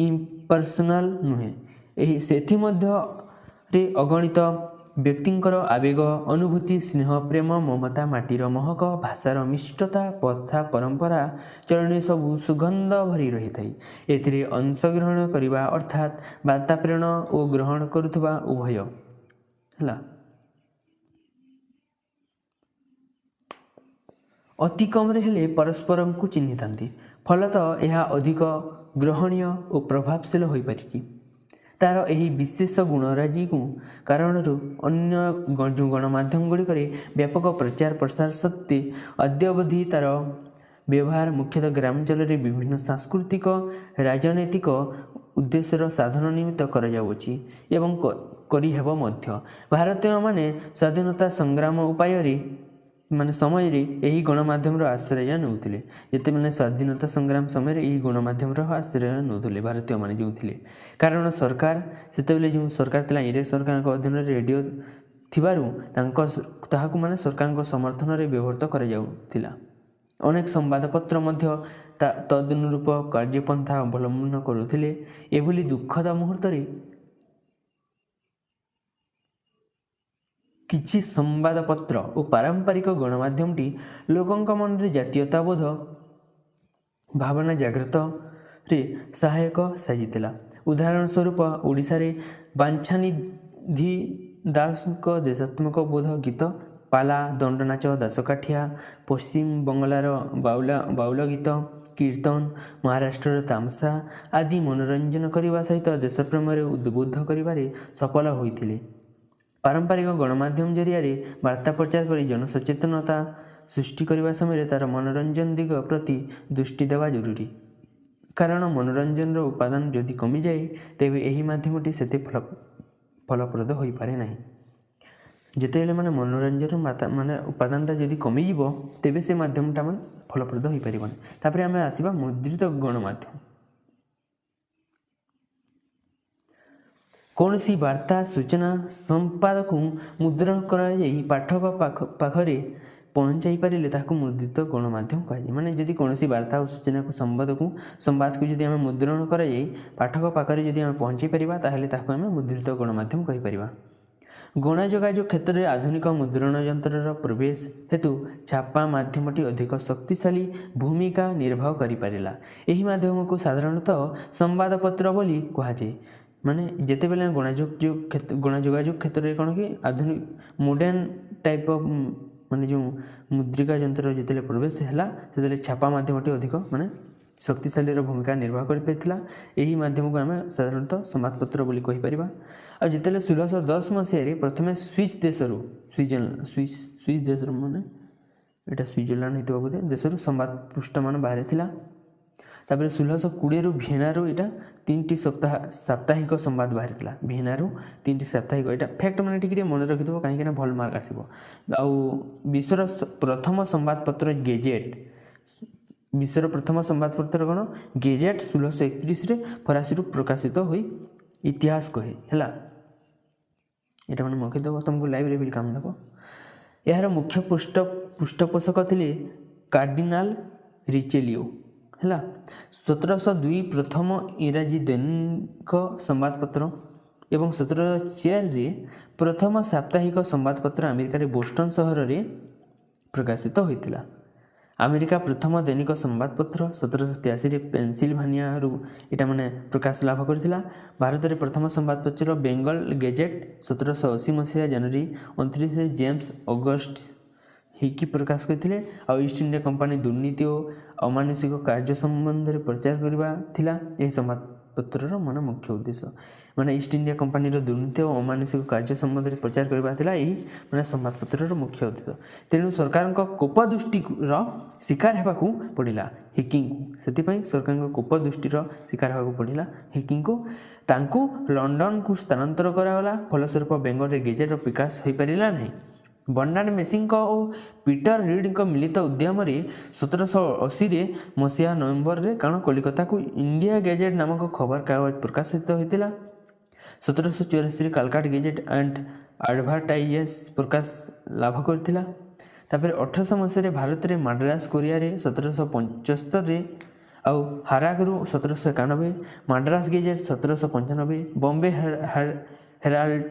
ଇମ୍ପର୍ସନାଲ ନୁହେଁ। ଏହି ସେଥିମଧ୍ୟରେ ଅଗଣିତ ବ୍ୟକ୍ତିଙ୍କର ଆବେଗ, ଅନୁଭୂତି, ସ୍ନେହ, ପ୍ରେମ, ମମତା, ମାଟିର ମହକ, ଭାଷାର ମିଷ୍ଟତା, ପ୍ରଥା, ପରମ୍ପରା, ଚଳଣି ସବୁ ସୁଗନ୍ଧ ଭରି ରହିଥାଏ। ଏଥିରେ ଅଂଶଗ୍ରହଣ କରିବା ଅର୍ଥାତ୍ ବାର୍ତ୍ତା ପ୍ରେରଣ ଓ ଗ୍ରହଣ କରୁଥିବା ଉଭୟ ହେଲା ଅତି କମ୍ରେ ହେଲେ ପରସ୍ପରଙ୍କୁ ଚିହ୍ନିଥାନ୍ତି। ଫଳତଃ ଏହା ଅଧିକ ଗ୍ରହଣୀୟ ଓ ପ୍ରଭାବଶୀଳ ହୋଇପାରିଛି। ତା'ର ଏହି ବିଶେଷ ଗୁଣରାଜିକୁ କାରଣରୁ ଅନ୍ୟ ଯେଉଁ ଗଣମାଧ୍ୟମ ଗୁଡ଼ିକରେ ବ୍ୟାପକ ପ୍ରଚାର ପ୍ରସାର ସତ୍ତ୍ୱେ ଅଦ୍ୟାବଧି ତା'ର ବ୍ୟବହାର ମୁଖ୍ୟତଃ ଗ୍ରାମାଞ୍ଚଳରେ ବିଭିନ୍ନ ସାଂସ୍କୃତିକ, ରାଜନୈତିକ ଉଦ୍ଦେଶ୍ୟର ସାଧନ ନିମିତ୍ତ କରାଯାଉଅଛି ଏବଂ କରିହେବ ମଧ୍ୟ। ଭାରତୀୟମାନେ ସ୍ୱାଧୀନତା ସଂଗ୍ରାମ ଉପାୟରେ ମାନେ ସମୟରେ ଏହି ଗଣମାଧ୍ୟମର ଆଶ୍ରୟ ନେଉଥିଲେ। ଯେତେବେଳେ ସ୍ୱାଧୀନତା ସଂଗ୍ରାମ ସମୟରେ ଏହି ଗଣମାଧ୍ୟମର ଆଶ୍ରୟ ନେଉଥିଲେ ଭାରତୀୟମାନେ ଯେଉଁ ଥିଲେ, କାରଣ ସରକାର ସେତେବେଳେ ଯେଉଁ ସରକାର ଥିଲା ଇଂରେଜ ସରକାରଙ୍କ ଅଧୀନରେ ରେଡ଼ିଓ ଥିବାରୁ ତାଙ୍କ ତାହାକୁ ମାନେ ସରକାରଙ୍କ ସମର୍ଥନରେ ବ୍ୟବହୃତ କରାଯାଉଥିଲା। ଅନେକ ସମ୍ବାଦପତ୍ର ମଧ୍ୟ ତଦନୁରୂପ କାର୍ଯ୍ୟପନ୍ଥା ଅବଲମ୍ବନ କରୁଥିଲେ। ଏଭଳି ଦୁଃଖଦ ମୁହୂର୍ତ୍ତରେ କିଛି ସମ୍ବାଦପତ୍ର ଓ ପାରମ୍ପରିକ ଗଣମାଧ୍ୟମଟି ଲୋକଙ୍କ ମନରେ ଜାତୀୟତାବୋଧ ଭାବନା ଜାଗ୍ରତରେ ସହାୟକ ସାଜିଥିଲା। ଉଦାହରଣ ସ୍ୱରୂପ ଓଡ଼ିଶାରେ ବାଞ୍ଛାନିଧି ଦାସଙ୍କ ଦେଶାତ୍ମକ ବୋଧ ଗୀତ, ପାଲା, ଦଣ୍ଡନାଚ, ଦାସକାଠିଆ, ପଶ୍ଚିମ ବଙ୍ଗଳାର ବାଉଲ ଗୀତ, କୀର୍ତ୍ତନ, ମହାରାଷ୍ଟ୍ରର ତାମସା ଆଦି ମନୋରଞ୍ଜନ କରିବା ସହିତ ଦେଶପ୍ରେମରେ ଉଦ୍ବୁଦ୍ଧ କରିବାରେ ସଫଳ ହୋଇଥିଲେ। ପାରମ୍ପରିକ ଗଣମାଧ୍ୟମ ଜରିଆରେ ବାର୍ତ୍ତା ପ୍ରଚାର କରି ଜନସଚେତନତା ସୃଷ୍ଟି କରିବା ସମୟରେ ତା'ର ମନୋରଞ୍ଜନ ଦିଗ ପ୍ରତି ଦୃଷ୍ଟି ଦେବା ଜରୁରୀ, କାରଣ ମନୋରଞ୍ଜନର ଉପାଦାନ ଯଦି କମିଯାଏ ତେବେ ଏହି ମାଧ୍ୟମଟି ସେତେ ଫଳପ୍ରଦ ହୋଇପାରେ ନାହିଁ। ଯେତେବେଳେ ମାନେ ମନୋରଞ୍ଜନ ମାନେ ଉପାଦାନଟା ଯଦି କମିଯିବ, ତେବେ ସେ ମାଧ୍ୟମଟା ମାନେ ଫଳପ୍ରଦ ହୋଇପାରିବନି। ତାପରେ ଆମେ ଆସିବା ମୁଦ୍ରିତ ଗଣମାଧ୍ୟମ। କୌଣସି ବାର୍ତ୍ତା, ସୂଚନା, ସମ୍ପାଦକୁ ମୁଦ୍ରଣ କରାଯାଇ ପାଠକ ପାଖରେ ପହଞ୍ଚାଇ ପାରିଲେ ତାହାକୁ ମୁଦ୍ରିତ ଗଣମାଧ୍ୟମ କୁହାଯାଏ। ମାନେ ଯଦି କୌଣସି ବାର୍ତ୍ତା ଓ ସୂଚନାକୁ, ସମ୍ବାଦକୁ ଯଦି ଆମେ ମୁଦ୍ରଣ କରାଯାଇ ପାଠକ ପାଖରେ ଯଦି ଆମେ ପହଞ୍ଚାଇ ପାରିବା, ତାହେଲେ ତାହାକୁ ଆମେ ମୁଦ୍ରିତ ଗଣମାଧ୍ୟମ କହିପାରିବା। ଗଣଯୋଗାଯୋଗ କ୍ଷେତ୍ରରେ ଆଧୁନିକ ମୁଦ୍ରଣ ଯନ୍ତ୍ରର ପ୍ରବେଶ ହେତୁ ଛାପା ମାଧ୍ୟମଟି ଅଧିକ ଶକ୍ତିଶାଳୀ ଭୂମିକା ନିର୍ବାହ କରିପାରିଲା। ଏହି ମାଧ୍ୟମକୁ ସାଧାରଣତଃ ସମ୍ବାଦପତ୍ର ବୋଲି କୁହାଯାଏ। ମାନେ ଯେତେବେଳେ ଗଣଯୋଗାଯୋଗ କ୍ଷେତ୍ରରେ କ'ଣ କି ଆଧୁନିକ ମଡ଼ର୍ଣ୍ଣ ଟାଇପ୍ ଅଫ୍ ମାନେ ଯେଉଁ ମୁଦ୍ରିକା ଯନ୍ତ୍ର ଯେତେବେଳେ ପ୍ରବେଶ ହେଲା, ସେତେବେଳେ ଛାପା ମାଧ୍ୟମଟି ଅଧିକ ମାନେ ଶକ୍ତିଶାଳୀର ଭୂମିକା ନିର୍ବାହ କରିପାରିଥିଲା। ଏହି ମାଧ୍ୟମକୁ ଆମେ ସାଧାରଣତଃ ସମ୍ବାଦପତ୍ର ବୋଲି କହିପାରିବା। ଆଉ ଯେତେବେଳେ 1610 ମସିହାରେ ପ୍ରଥମେ ସୁଇସ୍ ଦେଶରୁ, ସୁଇସ୍ ସୁଇସ୍ ଦେଶରୁ, ମାନେ ଏଇଟା ସୁଇଜରଲ୍ୟାଣ୍ଡ ହେଇଥିବ ବୋଧେ, ଦେଶରୁ ସମ୍ବାଦ ପୃଷ୍ଠମାନ ବାହାରିଥିଲା। ତାପରେ 1620ରୁ ଭିଏନାରୁ ଏଇଟା ତିନିଟି ସାପ୍ତାହିକ ସମ୍ବାଦ ବାହାରିଥିଲା। ଭିଏନାରୁ ତିନିଟି ସାପ୍ତାହିକ। ଏଇଟା ଫ୍ୟାକ୍ଟ ମାନେ ଟିକେ ଟିକେ ମନେ ରଖିଥିବ, କାହିଁକିନା ଭଲ ମାର୍କ ଆସିବ। ଆଉ ବିଶ୍ୱର ପ୍ରଥମ ସମ୍ବାଦପତ୍ର ଗେଜେଟ୍। ବିଶ୍ୱର ପ୍ରଥମ ସମ୍ବାଦପତ୍ର କ'ଣ? ଗେଜେଟ୍ 1631ରେ ଫରାସୀରୁ ପ୍ରକାଶିତ ହୋଇ ଇତିହାସ କହେ। ହେଲା, ଏଇଟା ମାନେ ମଖିଦେବ, ତୁମକୁ ଲାଇଭରେ ବି କାମ ଦେବ। ଏହାର ମୁଖ୍ୟ ପୃଷ୍ଠପୋଷକ ଥିଲେ କାର୍ଡିନାଲ ରିଚେଲିଓ। ହେଲା, 1702 ପ୍ରଥମ ଇଂରାଜୀ ଦୈନିକ ସମ୍ବାଦପତ୍ର ଏବଂ 1704ରେ ପ୍ରଥମ ସାପ୍ତାହିକ ସମ୍ବାଦପତ୍ର ଆମେରିକାରେ ବୋଷ୍ଟନ ସହରରେ ପ୍ରକାଶିତ ହୋଇଥିଲା। ଆମେରିକା ପ୍ରଥମ ଦୈନିକ ସମ୍ବାଦପତ୍ର 1783ରେ ପେନସିଲଭାନିଆରୁ ଏଇଟା ମାନେ ପ୍ରକାଶ ଲାଭ କରିଥିଲା। ଭାରତରେ ପ୍ରଥମ ସମ୍ବାଦପତ୍ର ବେଙ୍ଗଲ ଗେଜେଟ୍ 1780 ମସିହା ଜାନୁଆରୀ 29ରେ ଜେମ୍ସ ଅଗଷ୍ଟ ହିକି ପ୍ରକାଶ କରିଥିଲେ। ଆଉ ଇଷ୍ଟ ଇଣ୍ଡିଆ କମ୍ପାନୀ ଦୁର୍ନୀତି ଓ ଅମାନୁଷିକ କାର୍ଯ୍ୟ ସମ୍ବନ୍ଧରେ ପ୍ରଚାର କରିବା ଥିଲା ଏହି ସମ୍ବାଦପତ୍ରର ମାନେ ମୁଖ୍ୟ ଉଦ୍ଦେଶ୍ୟ। ମାନେ ଇଷ୍ଟ ଇଣ୍ଡିଆ କମ୍ପାନୀର ଦୁର୍ନୀତି ଓ ଅମାନୁଷିକ କାର୍ଯ୍ୟ ସମ୍ବନ୍ଧରେ ପ୍ରଚାର କରିବା ଥିଲା ଏହି ମାନେ ସମ୍ବାଦପତ୍ରର ମୁଖ୍ୟ ଉଦ୍ଦେଶ୍ୟ। ତେଣୁ ସରକାରଙ୍କ କୋପ ଦୃଷ୍ଟିର ଶିକାର ହେବାକୁ ପଡ଼ିଲା ହିକିଙ୍କୁ। ସେଥିପାଇଁ ସରକାରଙ୍କ କୋପ ଦୃଷ୍ଟିର ଶିକାର ହେବାକୁ ପଡ଼ିଲା ହିକିଙ୍କୁ। ତାଙ୍କୁ ଲଣ୍ଡନକୁ ସ୍ଥାନାନ୍ତର କରାଗଲା। ଫଳସ୍ୱରୂପ ବେଙ୍ଗଲରେ ଗେଜେଟ୍ର ବିକାଶ ହୋଇପାରିଲା ନାହିଁ। ବର୍ନାର୍ଡ ମେସିଙ୍କ ଓ ପିଟର ରିଡ୍ଙ୍କ ମିଳିତ ଉଦ୍ୟମରେ 1780ରେ ମସିହା ନଭେମ୍ବରରେ କାରଣ କଲିକତାକୁ ଇଣ୍ଡିଆ ଗେଜେଟ୍ ନାମକ ଖବରକାଗଜ ପ୍ରକାଶିତ ହୋଇଥିଲା। 1784ରେ କାଲକାଟ ଗେଜେଟ୍ ଆଣ୍ଡ ଆଡ଼ଭର୍ଟାଇଜେସ୍ ପ୍ରକାଶ ଲାଭ କରିଥିଲା। ତାପରେ 1800 ମସିହାରେ ଭାରତରେ ମାଡ୍ରାସ କୋରିଆରେ 1775ରେ ଆଉ ହାରାଗରୁ 1791, Madras gazette 1795, Bombay herald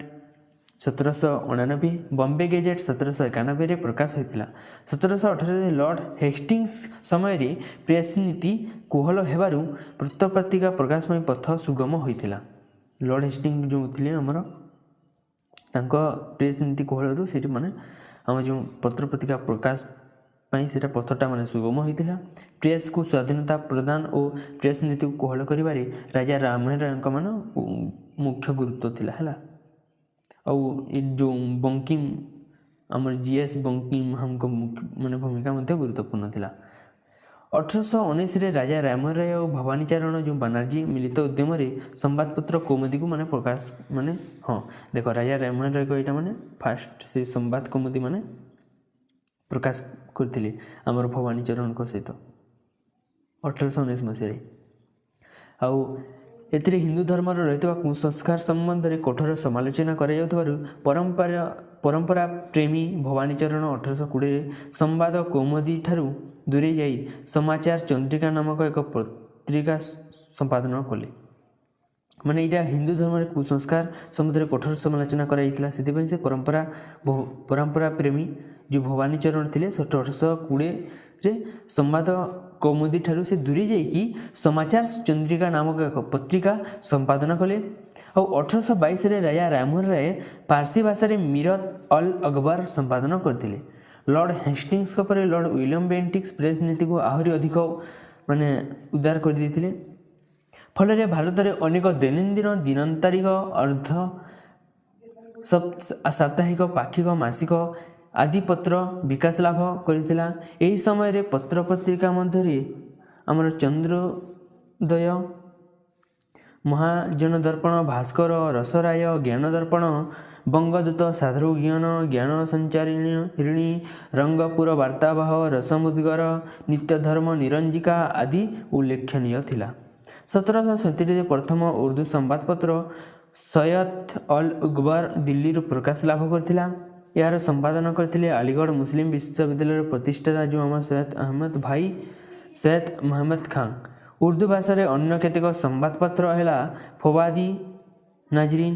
1789, Bombay gazette 1791ରେ ପ୍ରକାଶ ହୋଇଥିଲା। 1718ରେ ଲର୍ଡ଼ ହେଷ୍ଟିଙ୍ଗସ୍ ସମୟରେ ପ୍ରେସ୍ ନୀତି କୋହଳ ହେବାରୁ ବୃତ୍ତପତ୍ରିକା ପ୍ରକାଶ ପାଇଁ ପଥ ସୁଗମ ହୋଇଥିଲା। ଲର୍ଡ଼ ହେଷ୍ଟିଙ୍ଗ ଯେଉଁ ଥିଲେ ଆମର, ତାଙ୍କ ପ୍ରେସ୍ ନୀତି କୋହଳରୁ ସେଇଠି ମାନେ ଆମ ଯେଉଁ ପତ୍ରପତ୍ରିକା ପ୍ରକାଶ ପାଇଁ ସେଇଟା ପଥଟା ମାନେ ସୁଗମ ହୋଇଥିଲା। ପ୍ରେସ୍କୁ ସ୍ୱାଧୀନତା ପ୍ରଦାନ ଓ ପ୍ରେସ୍ ନୀତିକୁ କୋହଳ କରିବାରେ ରାଜା ରାମମୋହନ ରାୟଙ୍କ ମାନ ମୁଖ୍ୟ ଗୁରୁତ୍ୱ ଥିଲା। ହେଲା, ଆଉ ଏ ଯେଉଁ ବଙ୍କିମ୍, ଆମର ଜିଏସ୍ ବଙ୍କିଂହାମଙ୍କ ମାନେ ଭୂମିକା ମଧ୍ୟ ଗୁରୁତ୍ୱପୂର୍ଣ୍ଣ ଥିଲା। 1819ରେ ରାଜା ରାମମୋହନ ରାୟ ଓ ଭବାନୀଚରଣ ଯେଉଁ ବାନାର୍ଜୀ ମିଳିତ ଉଦ୍ୟମରେ ସମ୍ବାଦପତ୍ର କୌମୁଦୀକୁ ମାନେ ପ୍ରକାଶ ମାନେ, ହଁ, ଦେଖ, ରାଜା ରାମମୋହନ ରାୟଙ୍କ ଏଇଟା ମାନେ ଫାଷ୍ଟ ସେ ସମ୍ବାଦ କୌମୁଦୀ ମାନେ ପ୍ରକାଶ କରିଥିଲେ ଆମର ଭବାନୀଚରଣଙ୍କ ସହିତ 1819 ମସିହାରେ। ଆଉ ଏଥିରେ ହିନ୍ଦୁ ଧର୍ମର ରହିଥିବା କୁସଂସ୍କାର ସମ୍ବନ୍ଧରେ କଠୋର ସମାଲୋଚନା କରାଯାଉଥିବାରୁ ପରମ୍ପରା ପ୍ରେମୀ ଭବାନୀଚରଣ 1820ରେ ସମ୍ବାଦ କୌମୁଦୀ ଠାରୁ ଦୂରେଇ ଯାଇ ସମାଚାର ଚନ୍ଦ୍ରିକା ନାମକ ଏକ ପତ୍ରିକା ସମ୍ପାଦନ କଲେ। ମାନେ ଏଇଟା ହିନ୍ଦୁ ଧର୍ମରେ କୁସଂସ୍କାର ସମ୍ବନ୍ଧରେ କଠୋର ସମାଲୋଚନା କରାଯାଇଥିଲା। ସେଥିପାଇଁ ସେ ପରମ୍ପରା ପ୍ରେମୀ ଯେଉଁ ଭବାନୀଚରଣ ଥିଲେ, 1820ରେ ସମ୍ବାଦ କୌମୁଦୀ ଠାରୁ ସେ ଦୂରେଇ ଯାଇକି ସମାଚାର ଚନ୍ଦ୍ରିକା ନାମକ ଏକ ପତ୍ରିକା ସମ୍ପାଦନା କଲେ। ଆଉ 1822ରେ ରାଜା ରାମମୋହନ ରାୟ ପାର୍ସୀ ଭାଷାରେ ମିରତ ଅଲ୍ ଅକବର ସମ୍ପାଦନ କରିଥିଲେ। ଲର୍ଡ଼ ହେଷ୍ଟିଙ୍ଗସଙ୍କ ପରେ ଲର୍ଡ଼ ୱିଲିୟମ ବେଣ୍ଟିକ୍ସ ପ୍ରେସ୍ ନୀତିକୁ ଆହୁରି ଅଧିକ ମାନେ ଉଦାର କରିଦେଇଥିଲେ। ଫଳରେ ଭାରତରେ ଅନେକ ଦୈନନ୍ଦିନ, ଦିନାନ୍ତରିକ, ଅର୍ଦ୍ଧ ସାପ୍ତାହିକ, ପାକ୍ଷିକ, ମାସିକ ଆଦି ପତ୍ର ବିକାଶ ଲାଭ କରିଥିଲା। ଏହି ସମୟରେ ପତ୍ରପତ୍ରିକା ମଧ୍ୟରେ ଆମର ଚନ୍ଦ୍ରୋଦୟ, ମହାଜନ ଦର୍ପଣ, ଭାସ୍କର, ରସରାୟ, ଜ୍ଞାନ ଦର୍ପଣ, ବଙ୍ଗଦୂତ, ସାଧୁ ଜ୍ଞାନ, ଜ୍ଞାନ ସଞ୍ଚାରିଣୀ ଋଣୀ, ରଙ୍ଗପୁର ବାର୍ତ୍ତାବହ, ରସମୁଦ୍ଗର, ନିତ୍ୟଧର୍ମ, ନିରଞ୍ଜିକା ଆଦି ଉଲ୍ଲେଖନୀୟ ଥିଲା। 1737ରେ ପ୍ରଥମ ଉର୍ଦ୍ଦୁ ସମ୍ବାଦପତ୍ର ସୟଦ ଅଲ୍ ଅକବର ଦିଲ୍ଲୀରୁ ପ୍ରକାଶ ଲାଭ କରିଥିଲା। ଏହାର ସମ୍ପାଦନ କରିଥିଲେ ଆଲିଗଡ଼ ମୁସଲିମ ବିଶ୍ୱବିଦ୍ୟାଳୟର ପ୍ରତିଷ୍ଠାତା ଯେଉଁ ଆମର ସୈୟଦ ଅହମ୍ମଦ ଭାଇ ସୈୟଦ ମହମ୍ମଦ ଖାଁ। ଉର୍ଦ୍ଦୁ ଭାଷାରେ ଅନ୍ୟ କେତେକ ସମ୍ବାଦପତ୍ର ହେଲା ଫବାଦି ନାଜରିନ,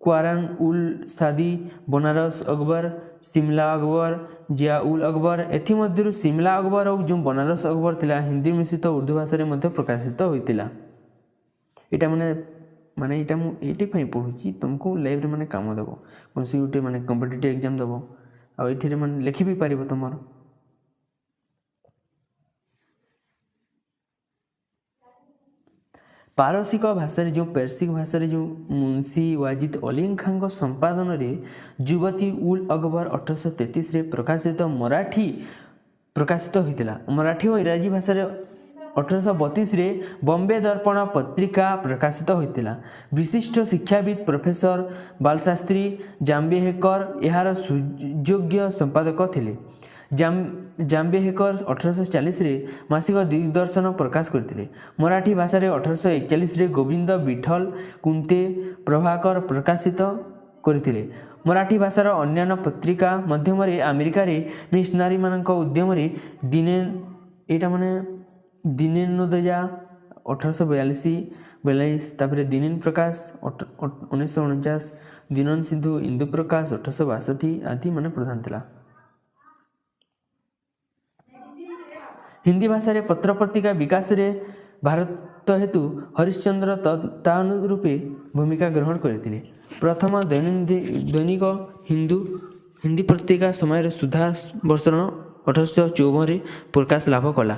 କ୍ୱାରାନ ଉଲ୍ ସାଦି, ବନାରସ ଅକବର, ସିମଲା ଅକବର, ଜିଆ ଉଲ୍ ଅକବର। ଏଥିମଧ୍ୟରୁ ସିମଲା ଅକବର ଆଉ ଯେଉଁ ବନାରସ ଅକବର ଥିଲା, ହିନ୍ଦୀ ମିଶ୍ରିତ ଉର୍ଦ୍ଦୁ ଭାଷାରେ ମଧ୍ୟ ପ୍ରକାଶିତ ହୋଇଥିଲା। ଏଇଟା ମାନେ ମାନେ ଏଇଟା ମୁଁ ଏଇଥିପାଇଁ ପଢ଼ୁଛି, ତୁମକୁ ଲାଇଫ୍ରେ ମାନେ କାମ ଦେବ, କୌଣସି ଗୋଟେ ମାନେ କମ୍ପିଟେଟିଭ୍ ଏକ୍ଜାମ୍ ଦେବ ଆଉ ଏଥିରେ ମାନେ ଲେଖି ବି ପାରିବ ତୁମର। ପାରସିକ ଭାଷାରେ ଯେଉଁ ପେର୍ସିକ ଭାଷାରେ ଯେଉଁ ମୁନ୍ସି ୱାଜିଦ୍ ଅଲିଂ ଖାଁଙ୍କ ସମ୍ପାଦନରେ ଯୁବତୀ ଉଲ୍ ଅକବର 1833ରେ ପ୍ରକାଶିତ ମରାଠୀ ପ୍ରକାଶିତ ହୋଇଥିଲା। ମରାଠୀ ଓ ଇଂରାଜୀ ଭାଷାରେ 1832ରେ ବମ୍ବେ ଦର୍ପଣ ପତ୍ରିକା ପ୍ରକାଶିତ ହୋଇଥିଲା। ବିଶିଷ୍ଟ ଶିକ୍ଷାବିତ୍ ପ୍ରଫେସର ବାଲଶାସ୍ତ୍ରୀ ଜାମ୍ବେହେକର ଏହାର ସୁଯୋଗ୍ୟ ସମ୍ପାଦକ ଥିଲେ। ଜାମ୍ବେହେକର 1840ରେ ମାସିକ ଦିଗ୍ଦର୍ଶନ ପ୍ରକାଶ କରିଥିଲେ। ମରାଠୀ ଭାଷାରେ 1841ରେ ଗୋବିନ୍ଦ ବିଠଲ କୁନ୍ତେ ପ୍ରଭାକର ପ୍ରକାଶିତ କରିଥିଲେ। ମରାଠୀ ଭାଷାର ଅନ୍ୟାନ୍ୟ ପତ୍ରିକା ମାଧ୍ୟମରେ ଆମେରିକାରେ ମିଶନାରୀମାନଙ୍କ ଉଦ୍ୟମରେ ଦିନେ ଏଇଟା ମାନେ ଦିନେନୋଦୟା 1842 42, ତାପରେ ଦିନୀନ ପ୍ରକାଶ 1949, ଦୀନନ ସିନ୍ଧୁ ଇନ୍ଦୁ ପ୍ରକାଶ 1862 ଆଦି ମାନେ ପ୍ରଧାନ ଥିଲା। ହିନ୍ଦୀ ଭାଷାରେ ପତ୍ରପତ୍ରିକା ବିକାଶରେ ଭାରତ ହେତୁ ହରିଶ୍ଚନ୍ଦ୍ର ତା ଅନୁରୂପେ ଭୂମିକା ଗ୍ରହଣ କରିଥିଲେ। ପ୍ରଥମ ଦୈନିକ ହିନ୍ଦୀ ପତ୍ରିକା ସମୟରେ ସୁଧାର ବର୍ଷଣ 1854ରେ ପ୍ରକାଶ ଲାଭ କଲା।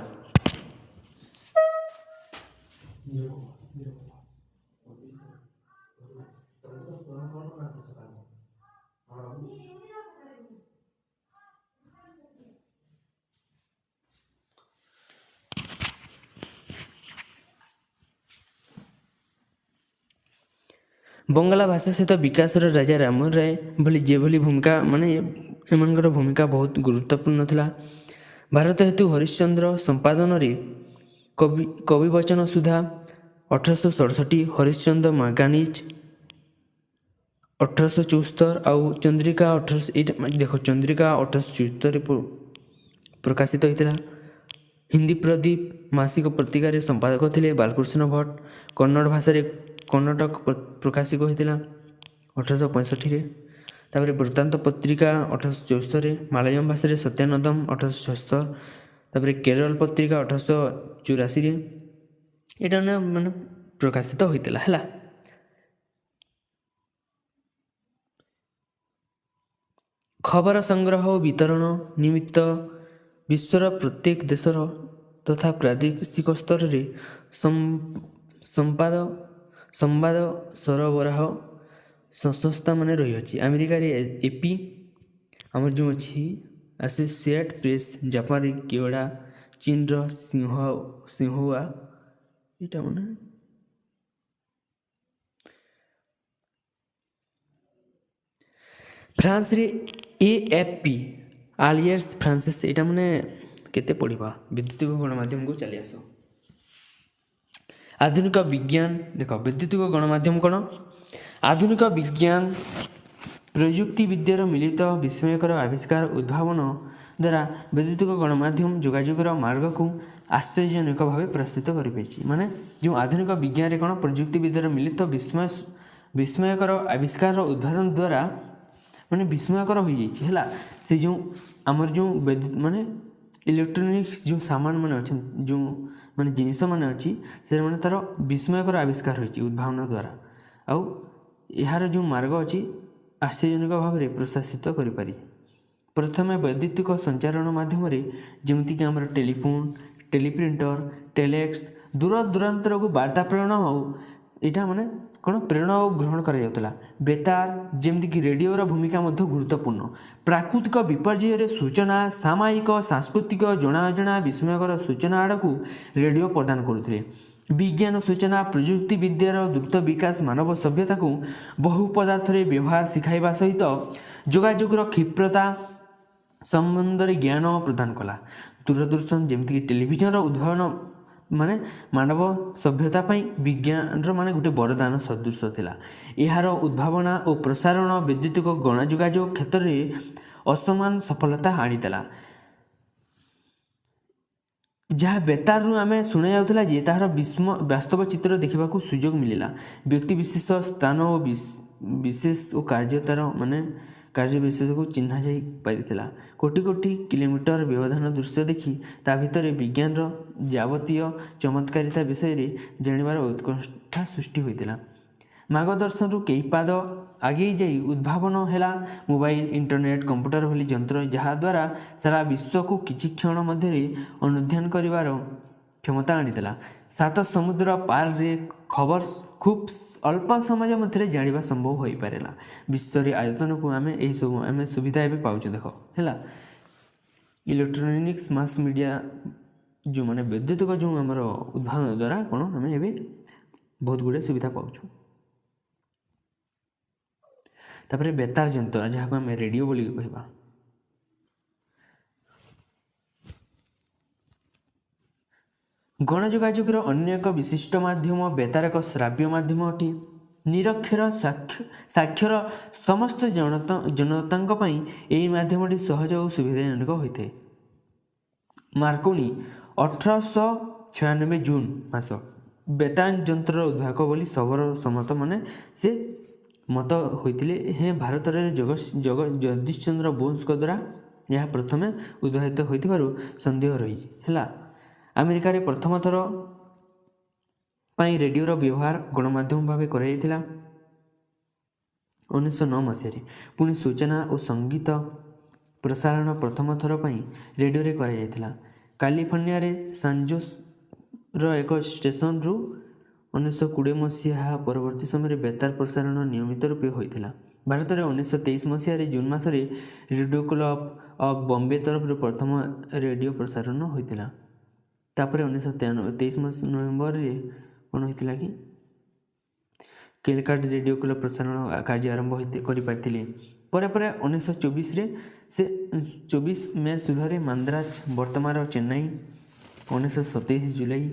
ବଙ୍ଗଳା ଭାଷା ସହିତ ବିକାଶର ରାଜା ରାମମୋହନ ରାୟ ଭଳି ଯେଭଳି ଭୂମିକା ମାନେ ଏମାନଙ୍କର ଭୂମିକା ବହୁତ ଗୁରୁତ୍ୱପୂର୍ଣ୍ଣ ଥିଲା। ଭାରତ ହେତୁ ହରିଶ୍ଚନ୍ଦ୍ର ସମ୍ପାଦନରେ କବିବଚନ ସୁଧା 1867, ହରିଶ୍ଚନ୍ଦ୍ର ମାଗାନିଜ 1874 ଆଉ ଚନ୍ଦ୍ରିକା ଅଠରଶହ ଏଇଟା ଦେଖ ଚନ୍ଦ୍ରିକା 1874ରେ ପ୍ରକାଶିତ ହୋଇଥିଲା। ହିନ୍ଦୀ ପ୍ରଦୀପ ମାସିକ ପତ୍ରିକାରେ ସମ୍ପାଦକ ଥିଲେ ବାଲକୃଷ୍ଣ ଭଟ୍ଟ। କନ୍ନଡ଼ ଭାଷାରେ କର୍ଣ୍ଣାଟକ ପ୍ରକାଶିତ ହୋଇଥିଲା 1865ରେ। ତାପରେ ବୃତ୍ତାନ୍ତ ପତ୍ରିକା 1874ରେ, ମାଲୟମ ଭାଷାରେ ସତ୍ୟାନନ୍ଦମ 1876, ତାପରେ କେରଳ ପତ୍ରିକା 1884ରେ ଏଇଟା ନା ମାନେ ପ୍ରକାଶିତ ହୋଇଥିଲା। ହେଲା, ଖବର ସଂଗ୍ରହ ଓ ବିତରଣ ନିମିତ୍ତ ବିଶ୍ୱର ପ୍ରତ୍ୟେକ ଦେଶର ତଥା ପ୍ରାଦେଶିକ ସ୍ତରରେ ସମ୍ବାଦ ସରବରାହ ସଂସ୍ଥା ମାନେ ରହିଅଛି। ଆମେରିକାରେ ଏପି ଆମର ଯେଉଁ ଅଛି ଆସୋସିଏଟ୍ ପ୍ରେସ୍, ଜାପାନରେ କେଓଡ଼ା, ଚୀନର ସିଂହୁଆ ଏଇଟା ମାନେ ଫ୍ରାନ୍ସରେ ଏଏଫପି ଆଲିୟର୍ସ ଫ୍ରାନ୍ସେସ୍ ଏଇଟା ମାନେ କେତେ ପଢ଼ିବା। ବୈଦ୍ୟୁତିକ ଗଣମାଧ୍ୟମକୁ ଚାଲି ଆସ। ଆଧୁନିକ ବିଜ୍ଞାନ ଦେଖ, ବୈଦ୍ୟୁତିକ ଗଣମାଧ୍ୟମ କ'ଣ? ଆଧୁନିକ ବିଜ୍ଞାନ ପ୍ରଯୁକ୍ତିବିଦ୍ୟାର ମିଳିତ ବିସ୍ମୟକର ଆବିଷ୍କାର ଉଦ୍ଭାବନ ଦ୍ୱାରା ବୈଦ୍ୟୁତିକ ଗଣମାଧ୍ୟମ ଯୋଗାଯୋଗର ମାର୍ଗକୁ ଆଶ୍ଚର୍ଯ୍ୟଜନକ ଭାବେ ପ୍ରସ୍ତୁତ କରିପାରିଛି। ମାନେ ଯେଉଁ ଆଧୁନିକ ବିଜ୍ଞାନରେ କ'ଣ ପ୍ରଯୁକ୍ତିବିଦ୍ୟାର ମିଳିତ ବିସ୍ମୟକର ଆବିଷ୍କାରର ଉଦ୍ଭାବନ ଦ୍ୱାରା ମାନେ ବିସ୍ମୟକର ହୋଇଯାଇଛି। ହେଲା, ସେ ଯେଉଁ ଆମର ଯେଉଁ ମାନେ ଇଲେକ୍ଟ୍ରୋନିକ୍ସ ଯେଉଁ ସାମାନ ମାନେ ଅଛନ୍ତି, ଯେଉଁ ମାନେ ଜିନିଷ ମାନେ ଅଛି, ସେମାନେ ତା'ର ବିସ୍ମୟକର ଆବିଷ୍କାର ହୋଇଛି ଉଦ୍ଭାବନ ଦ୍ୱାରା, ଆଉ ଏହାର ଯେଉଁ ମାର୍ଗ ଅଛି ଆଶ୍ଚର୍ଯ୍ୟଜନକ ଭାବରେ ପ୍ରଶାସିତ କରିପାରିଛି। ପ୍ରଥମେ ବୈଦ୍ୟୁତିକ ସଞ୍ଚାରଣ ମାଧ୍ୟମରେ ଯେମିତିକି ଆମର ଟେଲିଫୋନ୍, ଟେଲିପ୍ରିଣ୍ଟର, ଟେଲେକ୍ସ, ଦୂର ଦୂରାନ୍ତରକୁ ବାର୍ତ୍ତା ପ୍ରେରଣ ହଉ, ଏଇଟା ମାନେ କ'ଣ ପ୍ରେରଣ ଓ ଗ୍ରହଣ କରାଯାଉଥିଲା। ବେତାର ଯେମିତିକି ରେଡ଼ିଓର ଭୂମିକା ମଧ୍ୟ ଗୁରୁତ୍ୱପୂର୍ଣ୍ଣ। ପ୍ରାକୃତିକ ବିପର୍ଯ୍ୟୟରେ ସୂଚନା, ସାମାୟିକ, ସାଂସ୍କୃତିକ, ଜଣା ଅଜଣା ବିସ୍ମୟକର ସୂଚନା ଆଡ଼କୁ ରେଡ଼ିଓ ପ୍ରଦାନ କରୁଥିଲେ। ବିଜ୍ଞାନ ସୂଚନା ପ୍ରଯୁକ୍ତିବିଦ୍ୟାର ଦ୍ରୁତ ବିକାଶ ମାନବ ସଭ୍ୟତାକୁ ବହୁ ପଦାର୍ଥରେ ବ୍ୟବହାର ଶିଖାଇବା ସହିତ ଯୋଗାଯୋଗର କ୍ଷିପ୍ରତା ସମ୍ବନ୍ଧରେ ଜ୍ଞାନ ପ୍ରଦାନ କଲା। ଦୂରଦର୍ଶନ ଯେମିତିକି ଟେଲିଭିଜନର ଉଦ୍ଭାବନ ମାନେ ମାନବ ସଭ୍ୟତା ପାଇଁ ବିଜ୍ଞାନର ମାନେ ଗୋଟେ ବରଦାନ ସଦୃଶ ଥିଲା। ଏହାର ଉଦ୍ଭାବନା ଓ ପ୍ରସାରଣ ବୈଦ୍ୟୁତିକ ଗଣଯୋଗାଯୋଗ କ୍ଷେତ୍ରରେ ଅସମାନ ସଫଳତା ଆଣିଦେଲା। ଯାହା ବେତାରରୁ ଆମେ ଶୁଣାଯାଉଥିଲା ଯେ ତାହାର ବାସ୍ତବ ଚିତ୍ର ଦେଖିବାକୁ ସୁଯୋଗ ମିଳିଲା। ବ୍ୟକ୍ତିବିଶେଷ ସ୍ଥାନ ଓ ବିଶେଷ ଓ କାର୍ଯ୍ୟ ତାର ମାନେ କାର୍ଯ୍ୟ ବିଶେଷକୁ ଚିହ୍ନା ଯାଇପାରିଥିଲା। କୋଟି କୋଟି କିଲୋମିଟର ବ୍ୟବଧାନ ଦୃଶ୍ୟ ଦେଖି ତା ଭିତରେ ବିଜ୍ଞାନର ଯାବତୀୟ ଚମତ୍କାରିତା ବିଷୟରେ ଜାଣିବାର ଉତ୍କଣ୍ଠା ସୃଷ୍ଟି ହୋଇଥିଲା। ମାର୍ଗଦର୍ଶନରୁ କେଇ ପାଦ ଆଗେଇ ଯାଇ ଉଦ୍ଭାବନ ହେଲା ମୋବାଇଲ, ଇଣ୍ଟରନେଟ୍, କମ୍ପ୍ୟୁଟର ଭଳି ଯନ୍ତ୍ର, ଯାହାଦ୍ୱାରା ସାରା ବିଶ୍ୱକୁ କିଛି କ୍ଷଣ ମଧ୍ୟରେ ଅନୁଧ୍ୟାନ କରିବାର କ୍ଷମତା ଆଣିଦେଲା। ସାତ ସମୁଦ୍ର ପାରରେ ଖବର ଖୁବ୍ ଅଳ୍ପ ସମୟ ମଧ୍ୟରେ ଜାଣିବା ସମ୍ଭବ ହୋଇପାରିଲା। ବିଶ୍ୱରେ ଆୟତନକୁ ଆମେ ଏହିସବୁ ଆମେ ସୁବିଧା ଏବେ ପାଉଛୁ। ଦେଖ ହେଲା, ଇଲେକ୍ଟ୍ରୋନିକ୍ସ ମାସ୍ ମିଡ଼ିଆ ଯେଉଁମାନେ ବୈଦ୍ୟୁତିକ ଯେଉଁ ଆମର ଉଦ୍ଭାବନ ଦ୍ୱାରା କ'ଣ ଆମେ ଏବେ ବହୁତ ଗୁଡ଼ିଏ ସୁବିଧା ପାଉଛୁ। ତାପରେ ବେତାର ଯନ୍ତ୍ର, ଯାହାକୁ ଆମେ ରେଡ଼ିଓ ବୋଲି କହିବା। ଗଣଯୋଗାଯୋଗର ଅନ୍ୟ ଏକ ବିଶିଷ୍ଟ ମାଧ୍ୟମ ବେତାର ଏକ ଶ୍ରାବ୍ୟ ମାଧ୍ୟମ ଅଟେ। ନିରକ୍ଷର ସାକ୍ଷର ସମସ୍ତ ଜନତାଙ୍କ ପାଇଁ ଏହି ମାଧ୍ୟମଟି ସହଜ ଓ ସୁବିଧାଜନକ ହୋଇଥାଏ। ମାର୍କୋନି 1896 ଜୁନ୍ ମାସ ବେତାର ଯନ୍ତ୍ରର ଉଦ୍ଭାବକ ବୋଲି ସର୍ବସମ୍ମତ ମାନେ ସେ ମତ ହୋଇଥିଲେ ହେଁ ଭାରତରେ ଜଗଦୀଶ ଚନ୍ଦ୍ର ବୋଷଙ୍କ ଦ୍ୱାରା ଏହା ପ୍ରଥମେ ଉଦ୍ଭାବିତ ହୋଇଥିବାରୁ ସନ୍ଦେହ ରହିଛି। ହେଲା, ଆମେରିକାରେ ପ୍ରଥମ ଥର ପାଇଁ ରେଡ଼ିଓର ବ୍ୟବହାର ଗଣମାଧ୍ୟମ ଭାବେ କରାଯାଇଥିଲା 1909 ମସିହାରେ। ପୁଣି ସୂଚନା ଓ ସଙ୍ଗୀତ ପ୍ରସାରଣ ପ୍ରଥମ ଥର ପାଇଁ ରେଡ଼ିଓରେ କରାଯାଇଥିଲା କାଲିଫର୍ଣ୍ଣିଆରେ ସାନଜୋସର ଏକ ଷ୍ଟେସନରୁ। 1920 ମସିହା ପରବର୍ତ୍ତୀ ସମୟରେ ବେତାର ପ୍ରସାରଣ ନିୟମିତ ରୂପେ ହୋଇଥିଲା। ଭାରତରେ 1923 ମସିହାରେ ଜୁନ୍ ମାସରେ ରେଡ଼ିଓ କ୍ଲବ୍ ଅଫ୍ ବମ୍ବେ ତରଫରୁ ପ୍ରଥମ ରେଡ଼ିଓ ପ୍ରସାରଣ ହୋଇଥିଲା। ତାପରେ 1923 ମସିହା ନଭେମ୍ବରରେ କ'ଣ ହୋଇଥିଲା କି କେଲକାଟା ରେଡ଼ିଓ କ୍ଲବ୍ ପ୍ରସାରଣ କାର୍ଯ୍ୟ ଆରମ୍ଭ କରିପାରିଥିଲେ। ପରେ ପରେ 1924ରେ ସେ 24 ମେ ସୁଦ୍ଧାରେ ମାନ୍ଦ୍ରାଜ, ବର୍ତ୍ତମାନର ଚେନ୍ନାଇ, 1927 ଜୁଲାଇ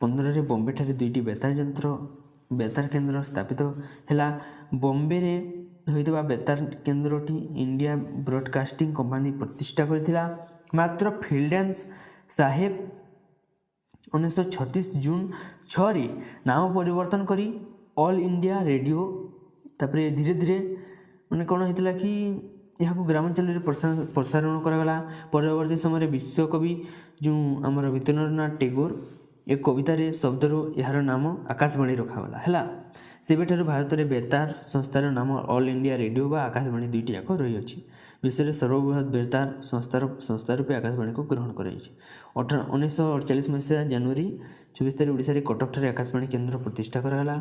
15ରେ ବମ୍ବେଠାରେ ଦୁଇଟି ବେତାର ଯନ୍ତ୍ର ବେତାର କେନ୍ଦ୍ର ସ୍ଥାପିତ ହେଲା। ବମ୍ବେରେ ହୋଇଥିବା ବେତାର କେନ୍ଦ୍ରଟି ଇଣ୍ଡିଆ ବ୍ରଡକାଷ୍ଟିଂ କମ୍ପାନୀ ପ୍ରତିଷ୍ଠା କରିଥିଲା। ମାତ୍ର ଫିଲ୍ଡାନ୍ସ ସାହେବ 1936 ଜୁନ୍ 6ରେ ନାମ ପରିବର୍ତ୍ତନ କରି ଅଲ୍ ଇଣ୍ଡିଆ ରେଡ଼ିଓ। ତାପରେ ଧୀରେ ଧୀରେ ମାନେ କ'ଣ ହେଇଥିଲା କି ଏହାକୁ ଗ୍ରାମାଞ୍ଚଳରେ ପ୍ରସାରଣ କରାଗଲା। ପରବର୍ତ୍ତୀ ସମୟରେ ବିଶ୍ୱକବି ଯେଉଁ ଆମର ରବୀନ୍ଦ୍ରନାଥ ଟେଗୋର ଏ କବିତାରେ ଶବ୍ଦରୁ ଏହାର ନାମ ଆକାଶବାଣୀ ରଖାଗଲା। ହେଲା, ସେବେଠାରୁ ଭାରତରେ ବେତାର ସଂସ୍ଥାର ନାମ ଅଲ୍ ଇଣ୍ଡିଆ ରେଡ଼ିଓ ବା ଆକାଶବାଣୀ ଦୁଇଟି ଯାକ ରହିଅଛି। ବିଶ୍ୱରେ ସର୍ବବୃହତ ବେତାର ସଂସ୍ଥାର ସଂସ୍ଥା ରୂପେ ଆକାଶବାଣୀକୁ ଗ୍ରହଣ କରାଯାଇଛି। 1948 ମସିହା ଜାନୁଆରୀ 26 ତାରିଖ ଓଡ଼ିଶାରେ କଟକଠାରେ ଆକାଶବାଣୀ କେନ୍ଦ୍ର ପ୍ରତିଷ୍ଠା କରାଗଲା।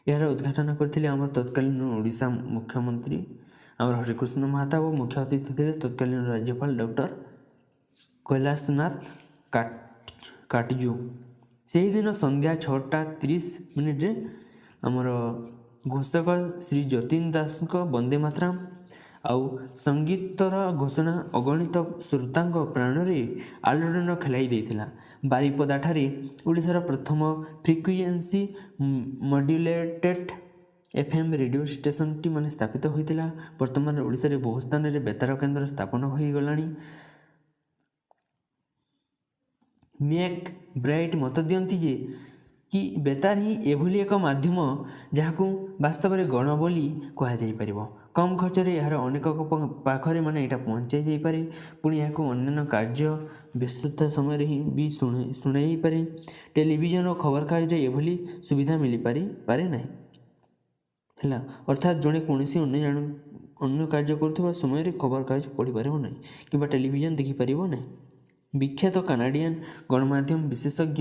ଏହାର ଉଦ୍ଘାଟନ କରିଥିଲେ ଆମର ତତ୍କାଳୀନ ଓଡ଼ିଶା ମୁଖ୍ୟମନ୍ତ୍ରୀ ଆମର ହରିକୃଷ୍ଣ ମହାତାବ ଓ ମୁଖ୍ୟ ଅତିଥି ଥିଲେ ତତ୍କାଳୀନ ରାଜ୍ୟପାଳ ଡକ୍ଟର କୈଳାସନାଥ କାଟଜୁ। ସେହିଦିନ ସନ୍ଧ୍ୟା 6ଟା 30 ମିନିଟ୍ରେ ଆମର ଘୋଷକ ଶ୍ରୀ ଯତୀନ ଦାସଙ୍କ ବନ୍ଦେ ମାତରମ୍ ଆଉ ସଙ୍ଗୀତର ଘୋଷଣା ଅଗଣିତ ଶ୍ରୋତାଙ୍କ ପ୍ରାଣରେ ଆଲୋଡ଼ନ ଖେଳାଇ ଦେଇଥିଲା। ବାରିପଦାଠାରେ ଓଡ଼ିଶାର ପ୍ରଥମ ଫ୍ରିକ୍ୱେନ୍ସି ମଡ୍ୟୁଲେଟେଡ୍ ଏଫ୍ଏମ୍ ରେଡ଼ିଓ ଷ୍ଟେସନଟି ମାନେ ସ୍ଥାପିତ ହୋଇଥିଲା। ବର୍ତ୍ତମାନ ଓଡ଼ିଶାରେ ବହୁ ସ୍ଥାନରେ ବେତାର କେନ୍ଦ୍ର ସ୍ଥାପନ ହୋଇଗଲାଣି। ମ୍ୟାକ୍ ବ୍ରାଇଟ୍ ମତ ଦିଅନ୍ତି ଯେ କି ବେତାର ହିଁ ଏଭଳି ଏକ ମାଧ୍ୟମ ଯାହାକୁ ବାସ୍ତବରେ ଗଣ ବୋଲି କୁହାଯାଇପାରିବ। କମ୍ ଖର୍ଚ୍ଚରେ ଏହାର ଅନେକ ପାଖରେ ମାନେ ଏଇଟା ପହଞ୍ଚାଇ ଯାଇପାରେ। ପୁଣି ଏହାକୁ ଅନ୍ୟାନ୍ୟ କାର୍ଯ୍ୟ ବ୍ୟସ୍ତତା ସମୟରେ ହିଁ ବି ଶୁଣାଯାଇପାରେ। ଟେଲିଭିଜନ ଓ ଖବରକାଗଜରେ ଏଭଳି ସୁବିଧା ମିଳିପାରି ପାରେ ନାହିଁ। ହେଲା, ଅର୍ଥାତ୍ ଜଣେ କୌଣସି ଅନ୍ୟ କାର୍ଯ୍ୟ କରୁଥିବା ସମୟରେ ଖବରକାଗଜ ପଢ଼ିପାରିବ ନାହିଁ କିମ୍ବା ଟେଲିଭିଜନ ଦେଖିପାରିବ ନାହିଁ। ବିଖ୍ୟାତ କାନାଡ଼ିଆନ ଗଣମାଧ୍ୟମ ବିଶେଷଜ୍ଞ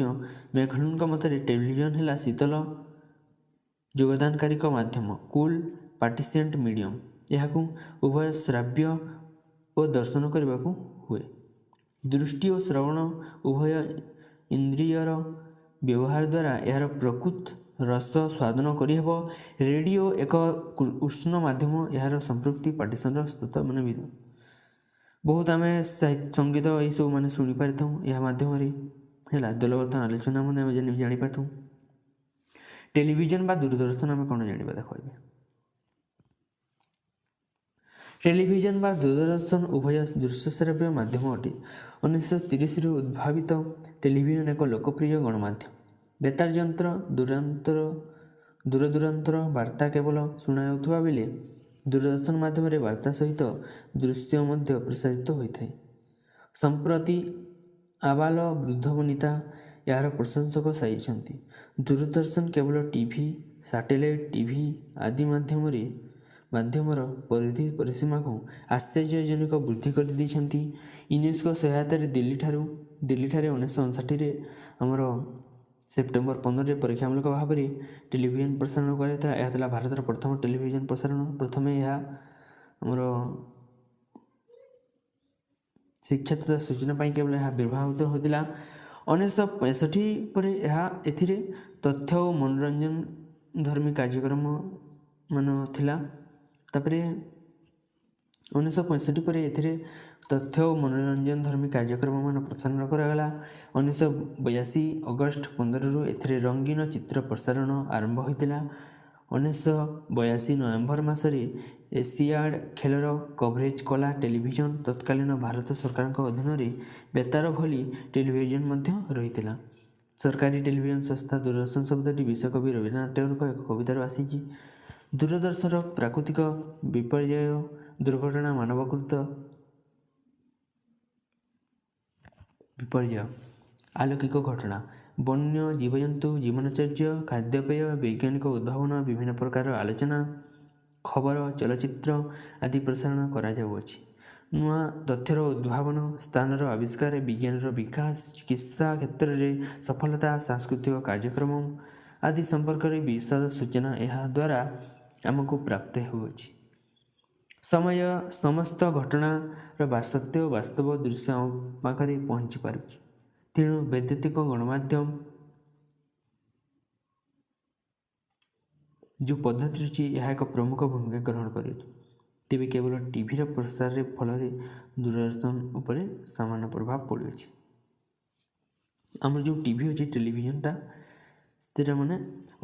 ମେକଲୁହାନଙ୍କ ମତରେ ଟେଲିଭିଜନ ହେଲା ଶୀତଳ ଯୋଗଦାନକାରୀଙ୍କ ମାଧ୍ୟମ, କୁଲ୍ ପାର୍ଟିସିପେଣ୍ଟ ମିଡ଼ିୟମ୍। ଏହାକୁ ଉଭୟ ଶ୍ରାବ୍ୟ ଓ ଦର୍ଶନ କରିବାକୁ ହୁଏ। ଦୃଷ୍ଟି ଓ ଶ୍ରବଣ ଉଭୟ ଇନ୍ଦ୍ରିୟର ବ୍ୟବହାର ଦ୍ୱାରା ଏହାର ପ୍ରକୃତ ରସ ସ୍ୱାଦନ କରିହେବ। ରେଡ଼ିଓ ଏକ ଉଷ୍ଣ ମାଧ୍ୟମ। ଏହାର ସମ୍ପୃକ୍ତି ପାର୍ଟିସନର ସ୍ତତ ମାନେ ବହୁତ ଆମେ ସଙ୍ଗୀତ ଏଇସବୁ ମାନେ ଶୁଣିପାରିଥାଉ ଏହା ମାଧ୍ୟମରେ। ହେଲା, ଦଳଗତ ଆଲୋଚନା ମାନେ ଆମେ ଜାଣିପାରିଥାଉ। ଟେଲିଭିଜନ ବା ଦୂରଦର୍ଶନ ଆମେ କ'ଣ ଜାଣିବା ଦେଖ ଏବେ। ଟେଲିଭିଜନ ବା ଦୂରଦର୍ଶନ ଉଭୟ ଦୃଶ୍ୟ ଶ୍ରାବ୍ୟ ମାଧ୍ୟମ ଅଟେ। 1930ରୁ ଉଦ୍ଭାବିତ ଟେଲିଭିଜନ ଏକ ଲୋକପ୍ରିୟ ଗଣମାଧ୍ୟମ। ବେତାର ଯନ୍ତ୍ର ଦୂରଦୂରାନ୍ତର ବାର୍ତ୍ତା କେବଳ ଶୁଣାଯାଉଥିବା ବେଳେ ଦୂରଦର୍ଶନ ମାଧ୍ୟମରେ ବାର୍ତ୍ତା ସହିତ ଦୃଶ୍ୟ ମଧ୍ୟ ପ୍ରସାରିତ ହୋଇଥାଏ। ସମ୍ପ୍ରତି ଆବାଳ ବୃଦ୍ଧ ବନିତା ଏହାର ପ୍ରଶଂସକ ସାଜିଛନ୍ତି। ଦୂରଦର୍ଶନ କେବଳ ଟିଭି, ସାଟେଲାଇଟ୍ ଟିଭି ଆଦି ମାଧ୍ୟମର ପରିଧି ପରିସୀମାକୁ ଆଶ୍ଚର୍ଯ୍ୟଜନକ ବୃଦ୍ଧି କରିଦେଇଛନ୍ତି। ୟୁନେସ୍କୋ ସହାୟତାରେ ଦିଲ୍ଲୀଠାରେ 1959ରେ ଆମର ସେପ୍ଟେମ୍ବର 15ରେ ପରୀକ୍ଷାମୂଳକ ଭାବରେ ଟେଲିଭିଜନ ପ୍ରସାରଣ କରାଯାଇଥିଲା। ଏହା ଥିଲା ଭାରତର ପ୍ରଥମ ଟେଲିଭିଜନ ପ୍ରସାରଣ। ପ୍ରଥମେ ଏହା ଆମର ଶିକ୍ଷା ତଥା ସୂଚନା ପାଇଁ କେବଳ ଏହା ବ୍ୟବହୃତ ହୋଇଥିଲା। 1965 ପରେ ଏହା ଏଥିରେ ତଥ୍ୟ ଓ ମନୋରଞ୍ଜନ ଧର୍ମୀ କାର୍ଯ୍ୟକ୍ରମ ମାନ ଥିଲା। ତାପରେ 1965 ପରେ ଏଥିରେ ତଥ୍ୟ ଓ ମନୋରଞ୍ଜନ ଧର୍ମୀ କାର୍ଯ୍ୟକ୍ରମ ମାନ ପ୍ରସାରଣ କରାଗଲା। 1982 ଅଗଷ୍ଟ 15ରୁ ଏଥିରେ ରଙ୍ଗୀନ ଚିତ୍ର ପ୍ରସାରଣ ଆରମ୍ଭ ହୋଇଥିଲା। 1982 ନଭେମ୍ବର ମାସରେ ଏସିଆଡ଼ ଖେଳର କଭରେଜ୍ କଲା ଟେଲିଭିଜନ। ତତ୍କାଳୀନ ଭାରତ ସରକାରଙ୍କ ଅଧୀନରେ ବେତାର ଭଳି ଟେଲିଭିଜନ ମଧ୍ୟ ରହିଥିଲା। ସରକାରୀ ଟେଲିଭିଜନ ସଂସ୍ଥା ଦୂରଦର୍ଶନ ଶବ୍ଦଟି ବିଶ୍ୱକବି ରବୀନ୍ଦ୍ରନାଥ ଟାଗୋରଙ୍କ ଏକ କବିତାରୁ ଆସିଛି। ଦୂରଦର୍ଶନର ପ୍ରାକୃତିକ ବିପର୍ଯ୍ୟୟ, ଦୁର୍ଘଟଣା, ମାନବକୃତ ବିପର୍ଯ୍ୟୟ, ଆଲୌକିକ ଘଟଣା, ବନ୍ୟ ଜୀବଜନ୍ତୁ, ଜୀବନଚର୍ଯ୍ୟ, ଖାଦ୍ୟପେୟ, ବୈଜ୍ଞାନିକ ଉଦ୍ଭାବନ, ବିଭିନ୍ନ ପ୍ରକାର ଆଲୋଚନା, ଖବର, ଚଳଚ୍ଚିତ୍ର ଆଦି ପ୍ରସାରଣ କରାଯାଉଅଛି। ନୂଆ ତଥ୍ୟର ଉଦ୍ଭାବନ, ସ୍ଥାନର ଆବିଷ୍କାର, ବିଜ୍ଞାନର ବିକାଶ, ଚିକିତ୍ସା କ୍ଷେତ୍ରରେ ସଫଳତା, ସାଂସ୍କୃତିକ କାର୍ଯ୍ୟକ୍ରମ ଆଦି ସମ୍ପର୍କରେ ବିଶଦ ସୂଚନା ଏହା ଦ୍ୱାରା ଆମକୁ ପ୍ରାପ୍ତ ହେଉଅଛି। ସମୟ ସମସ୍ତ ଘଟଣାର ସତ୍ୟ ଓ ବାସ୍ତବ ଦୃଶ୍ୟ ଆମ ପାଖରେ ପହଞ୍ଚି ପାରୁଛି। ତେଣୁ ବୈଦ୍ୟୁତିକ ଗଣମାଧ୍ୟମ ଯେଉଁ ପଦ୍ଧତି ରହିଛି ଏହା ଏକ ପ୍ରମୁଖ ଭୂମିକା ଗ୍ରହଣ କରିଅଛି। ତେବେ କେବଳ ଟିଭିର ପ୍ରସାରରେ ଫଳରେ ଦୂରଦର୍ଶନ ଉପରେ ସାମାନ୍ୟ ପ୍ରଭାବ ପଡ଼ୁଅଛି। ଆମର ଯେଉଁ ଟିଭି ଅଛି, ଟେଲିଭିଜନଟା, ସେଥିରେ ମାନେ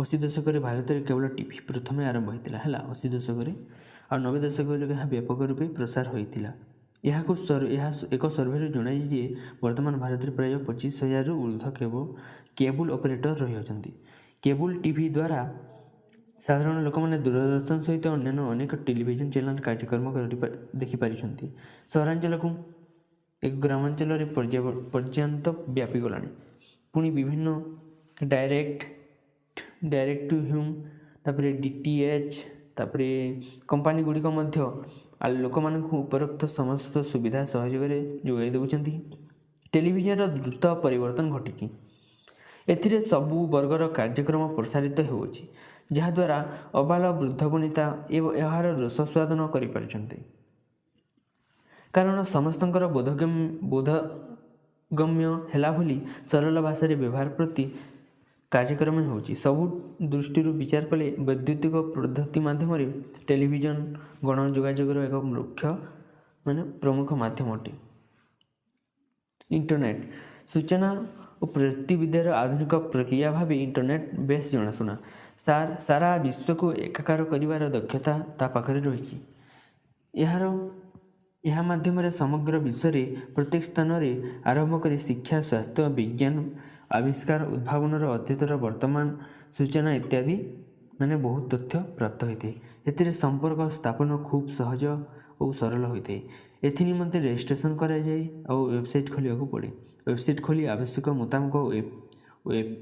80 ଦଶକରେ ଭାରତରେ କେବଳ ଟିଭି ପ୍ରଥମେ ଆରମ୍ଭ ହୋଇଥିଲା ହେଲା 80 ଦଶକରେ, ଆଉ 90 ଦଶକରେ ଏହା ବ୍ୟାପକ ରୂପେ ପ୍ରସାର ହୋଇଥିଲା। ଏହାକୁ ଏହା ଏକ ସର୍ଭେରୁ ଜଣାଯାଇଛି ଯେ ବର୍ତ୍ତମାନ ଭାରତରେ ପ୍ରାୟ 25,000ରୁ ଉର୍ଦ୍ଧ୍ୱ କେବୁଲ ଅପରେଟର ରହିଅଛନ୍ତି। କେବୁଲ ଟିଭି ଦ୍ୱାରା ସାଧାରଣ ଲୋକମାନେ ଦୂରଦର୍ଶନ ସହିତ ଅନ୍ୟାନ୍ୟ ଅନେକ ଟେଲିଭିଜନ ଚ୍ୟାନେଲ କାର୍ଯ୍ୟକ୍ରମ ଦେଖିପାରିଛନ୍ତି। ସହରାଞ୍ଚଳକୁ ଏକ ଗ୍ରାମାଞ୍ଚଳରେ ପର୍ଯ୍ୟନ୍ତ ବ୍ୟାପିଗଲାଣି। ପୁଣି ବିଭିନ୍ନ ଡାଇରେକ୍ଟ ଟୁ ହ୍ୟୁମ୍, ତାପରେ DTH, ତାପରେ କମ୍ପାନୀ ଗୁଡ଼ିକ ମଧ୍ୟ ଲୋକମାନଙ୍କୁ ଉପରୋକ୍ତ ସମସ୍ତ ସୁବିଧା ସହଯୋଗରେ ଯୋଗାଇ ଦେଉଛନ୍ତି। ଟେଲିଭିଜନର ଦ୍ରୁତ ପରିବର୍ତ୍ତନ ଘଟିଛି। ଏଥିରେ ସବୁ ବର୍ଗର କାର୍ଯ୍ୟକ୍ରମ ପ୍ରସାରିତ ହେଉଅଛି, ଯାହାଦ୍ୱାରା ଅବାଳ ବୃଦ୍ଧ ବନିତା ଏବଂ ଏହାର ରସସ୍ୱାଦନ କରିପାରୁଛନ୍ତି। କାରଣ ସମସ୍ତଙ୍କର ବୋଧଗମ୍ୟ ହେଲା ଭଳି ସରଳ ଭାଷାରେ ବ୍ୟବହାର ପ୍ରତି କାର୍ଯ୍ୟକ୍ରମ ହେଉଛି। ସବୁ ଦୃଷ୍ଟିରୁ ବିଚାର କଲେ ବୈଦ୍ୟୁତିକ ପଦ୍ଧତି ମାଧ୍ୟମରେ ଟେଲିଭିଜନ ଗଣ ଯୋଗାଯୋଗର ଏକ ମୁଖ୍ୟ ମାନେ ପ୍ରମୁଖ ମାଧ୍ୟମ ଅଟେ। ଇଣ୍ଟରନେଟ୍ ସୂଚନା ଓ ପ୍ରଯୁକ୍ତିବିଦ୍ୟାର ଆଧୁନିକ ପ୍ରକ୍ରିୟା ଭାବେ ଇଣ୍ଟରନେଟ୍ ବେଶ ଜଣାଶୁଣା। ସାରା ବିଶ୍ୱକୁ ଏକାକାର କରିବାର ଦକ୍ଷତା ତା ପାଖରେ ରହିଛି। ଏହା ମାଧ୍ୟମରେ ସମଗ୍ର ବିଶ୍ୱରେ ପ୍ରତ୍ୟେକ ସ୍ଥାନରେ ଆରମ୍ଭ କରି ଶିକ୍ଷା, ସ୍ୱାସ୍ଥ୍ୟ, ବିଜ୍ଞାନ, ଆବିଷ୍କାର, ଉଦ୍ଭାବନର ଅତୀତର ବର୍ତ୍ତମାନ ସୂଚନା ଇତ୍ୟାଦି ମାନେ ବହୁତ ତଥ୍ୟ ପ୍ରାପ୍ତ ହୋଇଥାଏ। ଏଥିରେ ସମ୍ପର୍କ ସ୍ଥାପନ ଖୁବ୍ ସହଜ ଓ ସରଳ ହୋଇଥାଏ। ଏଥି ନିମନ୍ତେ ରେଜିଷ୍ଟ୍ରେସନ କରାଯାଏ ଆଉ ୱେବସାଇଟ୍ ଖୋଲିବାକୁ ପଡ଼େ। ୱେବସାଇଟ୍ ଖୋଲି ଆବଶ୍ୟକ ମୁତାବକ ୱେବ୍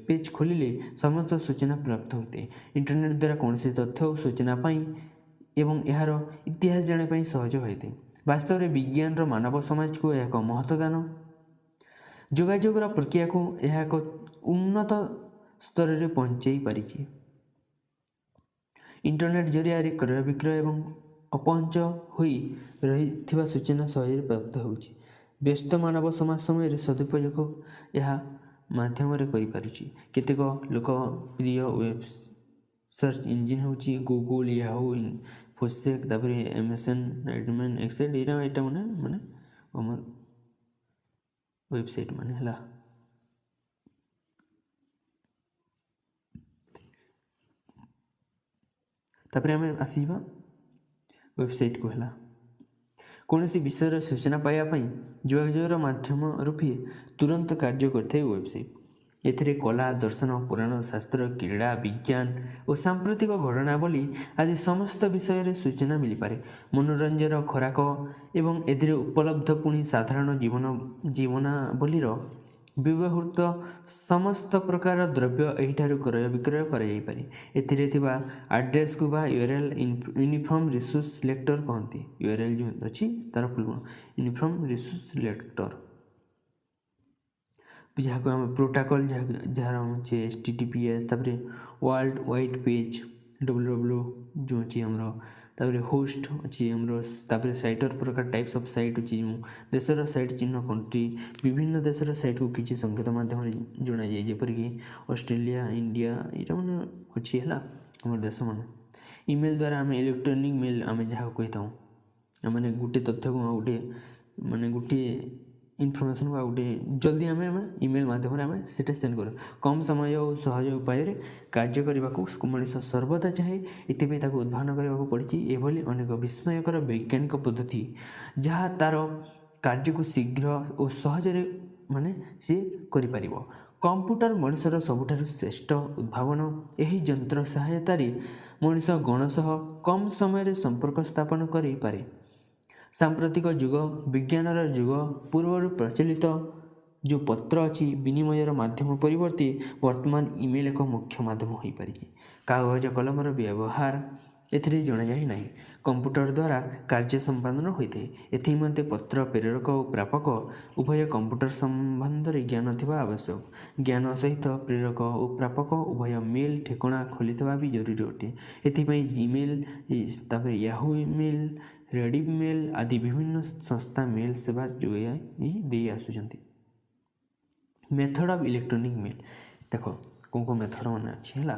ପେଜ୍ ଖୋଲିଲେ ସମସ୍ତ ସୂଚନା ପ୍ରାପ୍ତ ହୋଇଥାଏ। ଇଣ୍ଟରନେଟ୍ ଦ୍ୱାରା କୌଣସି ତଥ୍ୟ ଓ ସୂଚନା ପାଇଁ ଏବଂ ଏହାର ଇତିହାସ ଜାଣିବା ପାଇଁ ସହଜ ହୋଇଥାଏ। ବାସ୍ତବରେ ବିଜ୍ଞାନର ମାନବ ସମାଜକୁ ଏହା ଏକ ମହତ ଦାନ। ଯୋଗାଯୋଗର ପ୍ରକ୍ରିୟାକୁ ଏହା ଏକ ଉନ୍ନତ ସ୍ତରରେ ପହଞ୍ଚାଇ ପାରିଛି। ଇଣ୍ଟରନେଟ୍ ଜରିଆରେ କ୍ରୟ ବିକ୍ରୟ ଏବଂ ଅପହଞ୍ଚ ହୋଇ ରହିଥିବା ସୂଚନା ସହଜରେ ପ୍ରାପ୍ତ ହେଉଛି। ବ୍ୟସ୍ତ ମାନବ ସମାଜ ସମୟରେ ସଦୁପଯୋଗ ଏହା ମାଧ୍ୟମରେ କରିପାରୁଛି। କେତେକ ଲୋକପ୍ରିୟ ୱେବ୍ ସର୍ଚ୍ଚ ଇଞ୍ଜିନ୍ ହେଉଛି ଗୁଗୁଲ୍, ୟାହୁ, ଇନଫୋସେକ୍, ତାପରେ MSN, ନାଇଟମ୍ୟାନ୍, ଏକ୍ସେଲ୍। ଏଇଟା ମାନେ ମାନେ ଆମର ୱେବସାଇଟ୍ ମାନେ ହେଲା। ତାପରେ ଆମେ ଆସିଯିବା ୱେବସାଇଟ୍କୁ ହେଲା। କୌଣସି ବିଷୟର ସୂଚନା ପାଇବା ପାଇଁ ଯୋଗାଯୋଗର ମାଧ୍ୟମ ରୂପେ ତୁରନ୍ତ କାର୍ଯ୍ୟ କରିଥାଏ ୱେବସାଇଟ୍। ଏଥିରେ କଳା, ଦର୍ଶନ, ପୁରାଣ, ଶାସ୍ତ୍ର, କ୍ରୀଡ଼ା, ବିଜ୍ଞାନ ଓ ସାମ୍ପ୍ରତିକ ଘଟଣାବଳୀ ଆଦି ସମସ୍ତ ବିଷୟରେ ସୂଚନା ମିଳିପାରେ। ମନୋରଞ୍ଜନର ଖୋରାକ ଏବଂ ଏଥିରେ ଉପଲବ୍ଧ ପୁଣି ସାଧାରଣ ଜୀବନାବଳୀର ବ୍ୟବହୃତ ସମସ୍ତ ପ୍ରକାର ଦ୍ରବ୍ୟ ଏହିଠାରୁ କ୍ରୟ ବିକ୍ରୟ କରାଯାଇପାରେ। ଏଥିରେ ଥିବା ଆଡ୍ରେସକୁ ବା ୟୁଆରଏଲ୍ ୟୁନିଫର୍ମ ରିସୋର୍ସ ଲୋକେଟର କହନ୍ତି। ୟୁଆରଏଲ୍ ଯେଉଁ ଅଛି, ତାର ଫୁଲ୍ ୟୁନିଫର୍ମ ରିସୋର୍ସ ଲୋକେଟର, ଯାହାକୁ ଆମେ ପ୍ରୋଟୋକଲ୍, ଯାହାର ଅଛି HTTPS, ତାପରେ ୱାର୍ଲଡ ୱାଇଡ୍ ପେଜ୍ WW ଯେଉଁ ଅଛି ଆମର, ତାପରେ ହୋଷ୍ଟ ଅଛି ଆମର, ତାପରେ ସାଇଟର ପ୍ରକାର, ଟାଇପ୍ସ ଅଫ୍ ସାଇଟ୍ ଅଛି ଯେଉଁ ଦେଶର ସାଇଟ୍ ଚିହ୍ନ କଣ୍ଟ୍ରି। ବିଭିନ୍ନ ଦେଶର ସାଇଟ୍କୁ କିଛି ସଂକେତ ମାଧ୍ୟମରେ ଜଣାଯାଏ, ଯେପରିକି ଅଷ୍ଟ୍ରେଲିଆ, ଇଣ୍ଡିଆ, ଏଇଟା ମାନେ ଅଛି ହେଲା ଆମର ଦେଶମାନେ। ଇମେଲ୍ ଦ୍ୱାରା ଆମେ ଇଲେକ୍ଟ୍ରୋନିକ୍ ମେଲ୍ ଆମେ ଯାହାକୁ କହିଥାଉ, ମାନେ ଗୋଟେ ତଥ୍ୟକୁ ଆଉ ଗୋଟିଏ, ମାନେ ଗୋଟିଏ ଇନଫର୍ମେସନ୍କୁ ଆଉ ଗୋଟିଏ ଜଲ୍ଦି ଆମେ ଇମେଲ୍ ମାଧ୍ୟମରେ ଆମେ ସେଇଟା ସେଣ୍ଡ କରୁ। କମ୍ ସମୟ ଓ ସହଜ ଉପାୟରେ କାର୍ଯ୍ୟ କରିବାକୁ ମଣିଷ ସର୍ବଦା ଚାହେଁ। ଏଥିପାଇଁ ତାକୁ ଉଦ୍ଭାବନ କରିବାକୁ ପଡ଼ିଛି ଏଭଳି ଅନେକ ବିସ୍ମୟକର ବୈଜ୍ଞାନିକ ପଦ୍ଧତି, ଯାହା ତା'ର କାର୍ଯ୍ୟକୁ ଶୀଘ୍ର ଓ ସହଜରେ ମାନେ ସିଏ କରିପାରିବ। କମ୍ପ୍ୟୁଟର ମଣିଷର ସବୁଠାରୁ ଶ୍ରେଷ୍ଠ ଉଦ୍ଭାବନ। ଏହି ଯନ୍ତ୍ର ସହାୟତାରେ ମଣିଷ ଗଣ ସହ କମ୍ ସମୟରେ ସମ୍ପର୍କ ସ୍ଥାପନ କରିପାରେ। ସାମ୍ପ୍ରତିକ ଯୁଗ ବିଜ୍ଞାନର ଯୁଗ। ପୂର୍ବରୁ ପ୍ରଚଳିତ ଯେଉଁ ପତ୍ର ଅଛି ବିନିମୟର ମାଧ୍ୟମ ପରିବର୍ତ୍ତେ ବର୍ତ୍ତମାନ ଇମେଲ୍ ଏକ ମୁଖ୍ୟ ମାଧ୍ୟମ ହୋଇପାରିଛି। କାଗଜ କଲମର ବ୍ୟବହାର ଏଥିରେ ଜଣାଯାଏ ନାହିଁ। କମ୍ପ୍ୟୁଟର ଦ୍ୱାରା କାର୍ଯ୍ୟ ସମ୍ପାଦନ ହୋଇଥାଏ। ଏଥିନିମନ୍ତେ ପତ୍ର ପ୍ରେରକ ଓ ପ୍ରାପକ ଉଭୟ କମ୍ପ୍ୟୁଟର ସମ୍ବନ୍ଧରେ ଜ୍ଞାନ ଥିବା ଆବଶ୍ୟକ। ଜ୍ଞାନ ସହିତ ପ୍ରେରକ ଓ ପ୍ରାପକ ଉଭୟ ମେଲ୍ ଠିକଣା ଖୋଲିଥିବା ବି ଜରୁରୀ ଅଟେ। ଏଥିପାଇଁ ଜିମେଲ୍, ତାପରେ ୟାହୁ ମେଲ୍, ରେଡ଼ିଫ୍ ମେଲ୍ ଆଦି ବିଭିନ୍ନ ସଂସ୍ଥା ମେଲ୍ ସେବା ଯୋଗାଇ ଦେଇ ଆସୁଛନ୍ତି। ମେଥଡ଼ ଅଫ୍ ଇଲେକ୍ଟ୍ରୋନିକ୍ ମେଲ୍ ଦେଖ, କେଉଁ କେଉଁ ମେଥଡ଼ ମାନେ ଅଛି ହେଲା।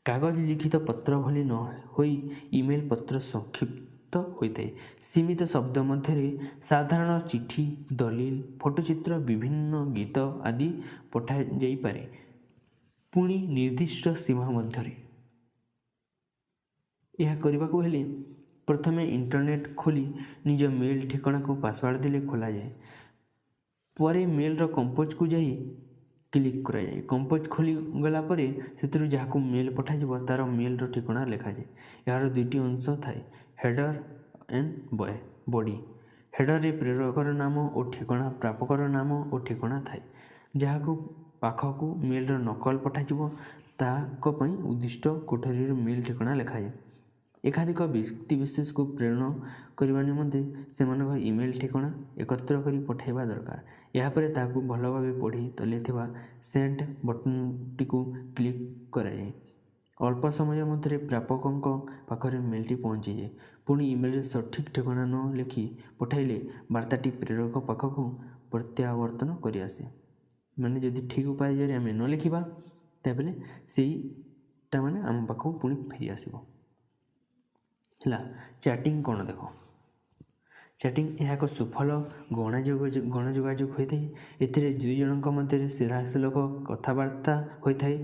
କାଗଜ ଲିଖିତ ପତ୍ର ଭଳି ନ ହୋଇ ଇମେଲ୍ ପତ୍ର ସଂକ୍ଷିପ୍ତ ହୋଇଥାଏ। ସୀମିତ ଶବ୍ଦ ମଧ୍ୟରେ ସାଧାରଣ ଚିଠି, ଦଲିଲ, ଫଟୋଚିତ୍ର, ବିଭିନ୍ନ ଗୀତ ଆଦି ପଠାଯାଇପାରେ, ପୁଣି ନିର୍ଦ୍ଦିଷ୍ଟ ସୀମା ମଧ୍ୟରେ। ଏହା କରିବାକୁ ହେଲେ ପ୍ରଥମେ ଇଣ୍ଟରନେଟ୍ ଖୋଲି ନିଜ ମେଲ୍ ଠିକଣାକୁ ପାସୱାର୍ଡ଼ ଦେଲେ ଖୋଲାଯାଏ। ପରେ ମେଲ୍ର କମ୍ପୋଜକୁ ଯାଇ କ୍ଲିକ୍ କରାଯାଏ। କମ୍ପୋଜ ଖୋଲିଗଲା ପରେ ସେଥିରୁ ଯାହାକୁ ମେଲ୍ ପଠାଯିବ, ତା'ର ମେଲ୍ର ଠିକଣା ଲେଖାଯାଏ। ଏହାର ଦୁଇଟି ଅଂଶ ଥାଏ, ହେଡ଼ର ଆଣ୍ଡ ବଡି। ହେଡ଼ରରେ ପ୍ରେରକର ନାମ ଓ ଠିକଣା, ପ୍ରାପକର ନାମ ଓ ଠିକଣା ଥାଏ। ଯାହାକୁ ପାଖକୁ ମେଲ୍ର ନକଲ ପଠାଯିବ, ତାଙ୍କ ପାଇଁ ଉଦ୍ଦିଷ୍ଟ କୋଠରୀର ମେଲ୍ ଠିକଣା ଲେଖାଯାଏ। ଏକାଧିକ ବ୍ୟକ୍ତିବିଶେଷକୁ ପ୍ରେରଣ କରିବା ନିମନ୍ତେ ସେମାନଙ୍କ ଇମେଲ୍ ଠିକଣା ଏକତ୍ର କରି ପଠାଇବା ଦରକାର। ଏହାପରେ ତାହାକୁ ଭଲ ଭାବେ ପଢ଼ି ତଳେ ଥିବା ସେଣ୍ଡ ବଟନ୍ଟିକୁ କ୍ଲିକ୍ କରାଯାଏ। ଅଳ୍ପ ସମୟ ମଧ୍ୟରେ ପ୍ରାପକଙ୍କ ପାଖରେ ମେଲ୍ଟି ପହଞ୍ଚିଯାଏ। ପୁଣି ଇମେଲ୍ରେ ସଠିକ୍ ଠିକଣା ନ ଲେଖି ପଠାଇଲେ ବାର୍ତ୍ତାଟି ପ୍ରେରକ ପାଖକୁ ପ୍ରତ୍ୟାବର୍ତ୍ତନ କରିଆସେ। ମାନେ ଯଦି ଠିକ୍ ଉପାୟରେ ଆମେ ନ ଲେଖିବା, ତାହେଲେ ସେଇଟା ମାନେ ଆମ ପାଖକୁ ପୁଣି ଫେରି ଆସିବ ହେଲା। ଚାଟିଂ କ'ଣ ଦେଖ। ଚାଟିଂ ଏହା ଏକ ସୁଫଳ ଗଣଯୋଗାଯୋଗ ହୋଇଥାଏ। ଏଥିରେ ଦୁଇ ଜଣଙ୍କ ମଧ୍ୟରେ ସିଧାସଳଖ କଥାବାର୍ତ୍ତା ହୋଇଥାଏ।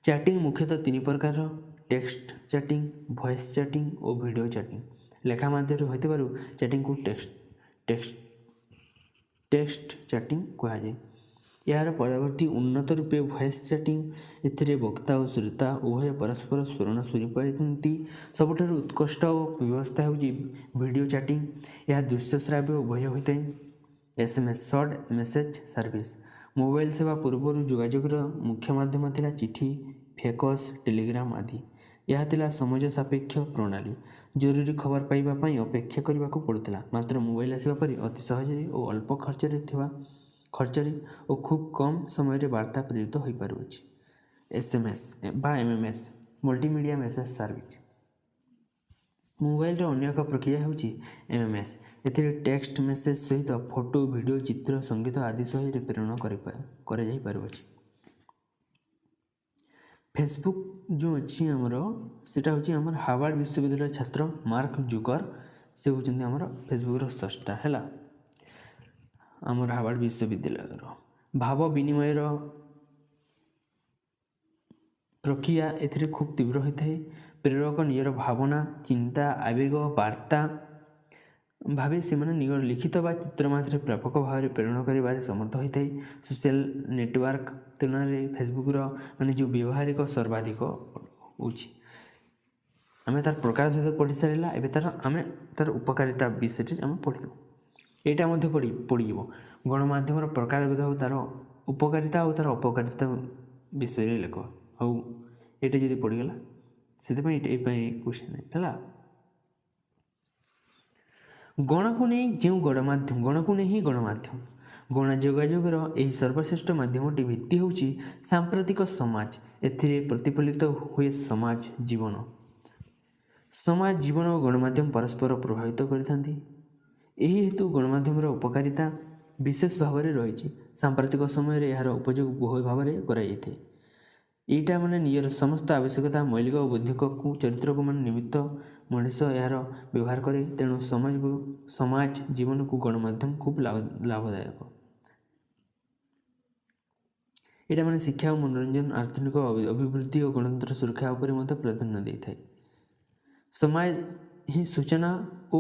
ଚାଟିଂ ମୁଖ୍ୟତଃ ତିନି ପ୍ରକାରର: ଟେକ୍ସଟ ଚାଟିଂ, ଭଏସ୍ ଚାଟିଂ ଓ ଭିଡ଼ିଓ ଚାଟିଂ। ଲେଖା ମାଧ୍ୟମରେ ହୋଇଥିବାରୁ ଚାଟିଂକୁ ଟେକ୍ସଟ ଚାଟିଂ କୁହାଯାଏ। ଏହାର ପରବର୍ତ୍ତୀ ଉନ୍ନତ ରୂପେ ଭଏସ୍ ଚାଟିଂ। ଏଥିରେ ବକ୍ତା ଓ ଶ୍ରୋତା ଉଭୟ ପରସ୍ପର ସ୍ୱର ଶୁଣିପାରନ୍ତି। ସବୁଠାରୁ ଉତ୍କୃଷ୍ଟ ଓ ବ୍ୟବସ୍ଥା ହେଉଛି ଭିଡ଼ିଓ ଚାଟିଂ। ଏହା ଦୃଶ୍ୟ ଶ୍ରାବ୍ୟ ଉଭୟ ହୋଇଥାଏ। SMS, short message service. Mobile ସେବା ପୂର୍ବରୁ ଯୋଗାଯୋଗର ମୁଖ୍ୟ ମାଧ୍ୟମ ଥିଲା ଚିଠି, ଫ୍ୟାକ୍ସ, ଟେଲିଗ୍ରାମ ଆଦି। ଏହା ଥିଲା ସମୟ ସାପେକ୍ଷ ପ୍ରଣାଳୀ। ଜରୁରୀ ଖବର ପାଇବା ପାଇଁ ଅପେକ୍ଷା କରିବାକୁ ପଡ଼ୁଥିଲା। ମାତ୍ର ମୋବାଇଲ ଆସିବା ପରେ ଅତି ସହଜରେ ଓ ଅଳ୍ପ ଖର୍ଚ୍ଚରେ ଓ ଖୁବ୍ କମ୍ ସମୟରେ ବାର୍ତ୍ତା ପ୍ରେରିତ ହୋଇପାରୁଅଛି। SMS ବା MMS, multimedia message service. ମୋବାଇଲର ଅନ୍ୟ ଏକ ପ୍ରକ୍ରିୟା ହେଉଛି MMS। ଏଥିରେ ଟେକ୍ସଟ ମେସେଜ ସହିତ ଫଟୋ, ଭିଡ଼ିଓ, ଚିତ୍ର, ସଙ୍ଗୀତ ଆଦି ସହଜରେ ପ୍ରେରଣ କରାଯାଇପାରୁଅଛି। ଫେସବୁକ୍ ଯେଉଁ ଅଛି ଆମର, ସେଇଟା ହେଉଛି ଆମର ହାର୍ଭାର୍ଡ଼ ବିଶ୍ୱବିଦ୍ୟାଳୟ ଛାତ୍ର ମାର୍କ ଜୁକର, ସେ ହେଉଛନ୍ତି ଆମର ଫେସବୁକ୍ର ସ୍ରଷ୍ଟା ହେଲା, ଆମର ହାର୍ଭାର୍ଡ଼ ବିଶ୍ୱବିଦ୍ୟାଳୟର। ଭାବ ବିନିମୟର ପ୍ରକ୍ରିୟା ଏଥିରେ ଖୁବ୍ ତୀବ୍ର ହୋଇଥାଏ। ପ୍ରେରକ ନିଜର ଭାବନା, ଚିନ୍ତା, ଆବେଗ ବାର୍ତ୍ତା ଭାବେ ସେମାନେ ନିଜର ଲିଖିତ ବା ଚିତ୍ର ମାଧ୍ୟମରେ ପ୍ରାପକ ଭାବରେ ପ୍ରେରଣ କରିବାରେ ସମର୍ଥ ହୋଇଥାଏ। ସୋସିଆଲ ନେଟୱାର୍କ ତୁଳନାରେ ଫେସବୁକ୍ର ମାନେ ଯେଉଁ ବ୍ୟବହାରିକ ସର୍ବାଧିକ ହେଉଛି। ଆମେ ତାର ପ୍ରକାର ଭେଦ ପଢ଼ି ସାରିଲା, ଏବେ ତାର ଆମେ ତାର ଉପକାରିତା ବିଷୟରେ ଆମେ ପଢ଼ିଦେବୁ। ଏଇଟା ମଧ୍ୟ ପଡ଼ିଯିବ। ଗଣମାଧ୍ୟମର ପ୍ରକାରଭେଦ ଆଉ ତା'ର ଉପକାରିତା ଆଉ ତା'ର ଅପକାରିତା ବିଷୟରେ ଲେଖ। ହଉ, ଏଇଟା ଯଦି ପଡ଼ିଗଲା, ସେଥିପାଇଁ ଏଇଟା ଏଇ ପାଇଁ କ୍ୱେଶ୍ଚନ୍ ହେଲା। ଗଣକୁ ନେଇ ଯେଉଁ ଗଣମାଧ୍ୟମ, ଗଣକୁ ନେଇ ହିଁ ଗଣମାଧ୍ୟମ। ଗଣ ଯୋଗାଯୋଗର ଏହି ସର୍ବଶ୍ରେଷ୍ଠ ମାଧ୍ୟମଟି ଭିତ୍ତି ହେଉଛି ସାମ୍ପ୍ରତିକ ସମାଜ। ଏଥିରେ ପ୍ରତିଫଳିତ ହୁଏ ସମାଜ ଜୀବନ। ସମାଜ ଜୀବନ ଓ ଗଣମାଧ୍ୟମ ପରସ୍ପର ପ୍ରଭାବିତ କରିଥାନ୍ତି। ଏହି ହେତୁ ଗଣମାଧ୍ୟମର ଉପକାରିତା ବିଶେଷ ଭାବରେ ରହିଛି। ସାମ୍ପ୍ରତିକ ସମୟରେ ଏହାର ଉପଯୋଗ ବହୁ ଭାବରେ କରାଯାଇଥାଏ। ଏଇଟା ମାନେ ନିଜର ସମସ୍ତ ଆବଶ୍ୟକତା, ମୌଳିକ ଓ ବୌଦ୍ଧିକକୁ ଚରିତ୍ରକୁ ମାନେ ନିମିତ୍ତ ମଣିଷ ଏହାର ବ୍ୟବହାର କରେ। ତେଣୁ ସମାଜକୁ, ସମାଜ ଜୀବନକୁ ଗଣମାଧ୍ୟମ ଖୁବ୍ ଲାଭଦାୟକ। ଏଇଟା ମାନେ ଶିକ୍ଷା ଓ ମନୋରଞ୍ଜନ, ଆର୍ଥନୈତିକ ଅଭିବୃଦ୍ଧି ଓ ଗଣତନ୍ତ୍ର ସୁରକ୍ଷା ଉପରେ ମଧ୍ୟ ପ୍ରାଧାନ୍ୟ ଦେଇଥାଏ। ସମାଜ ହିଁ ସୂଚନା ଓ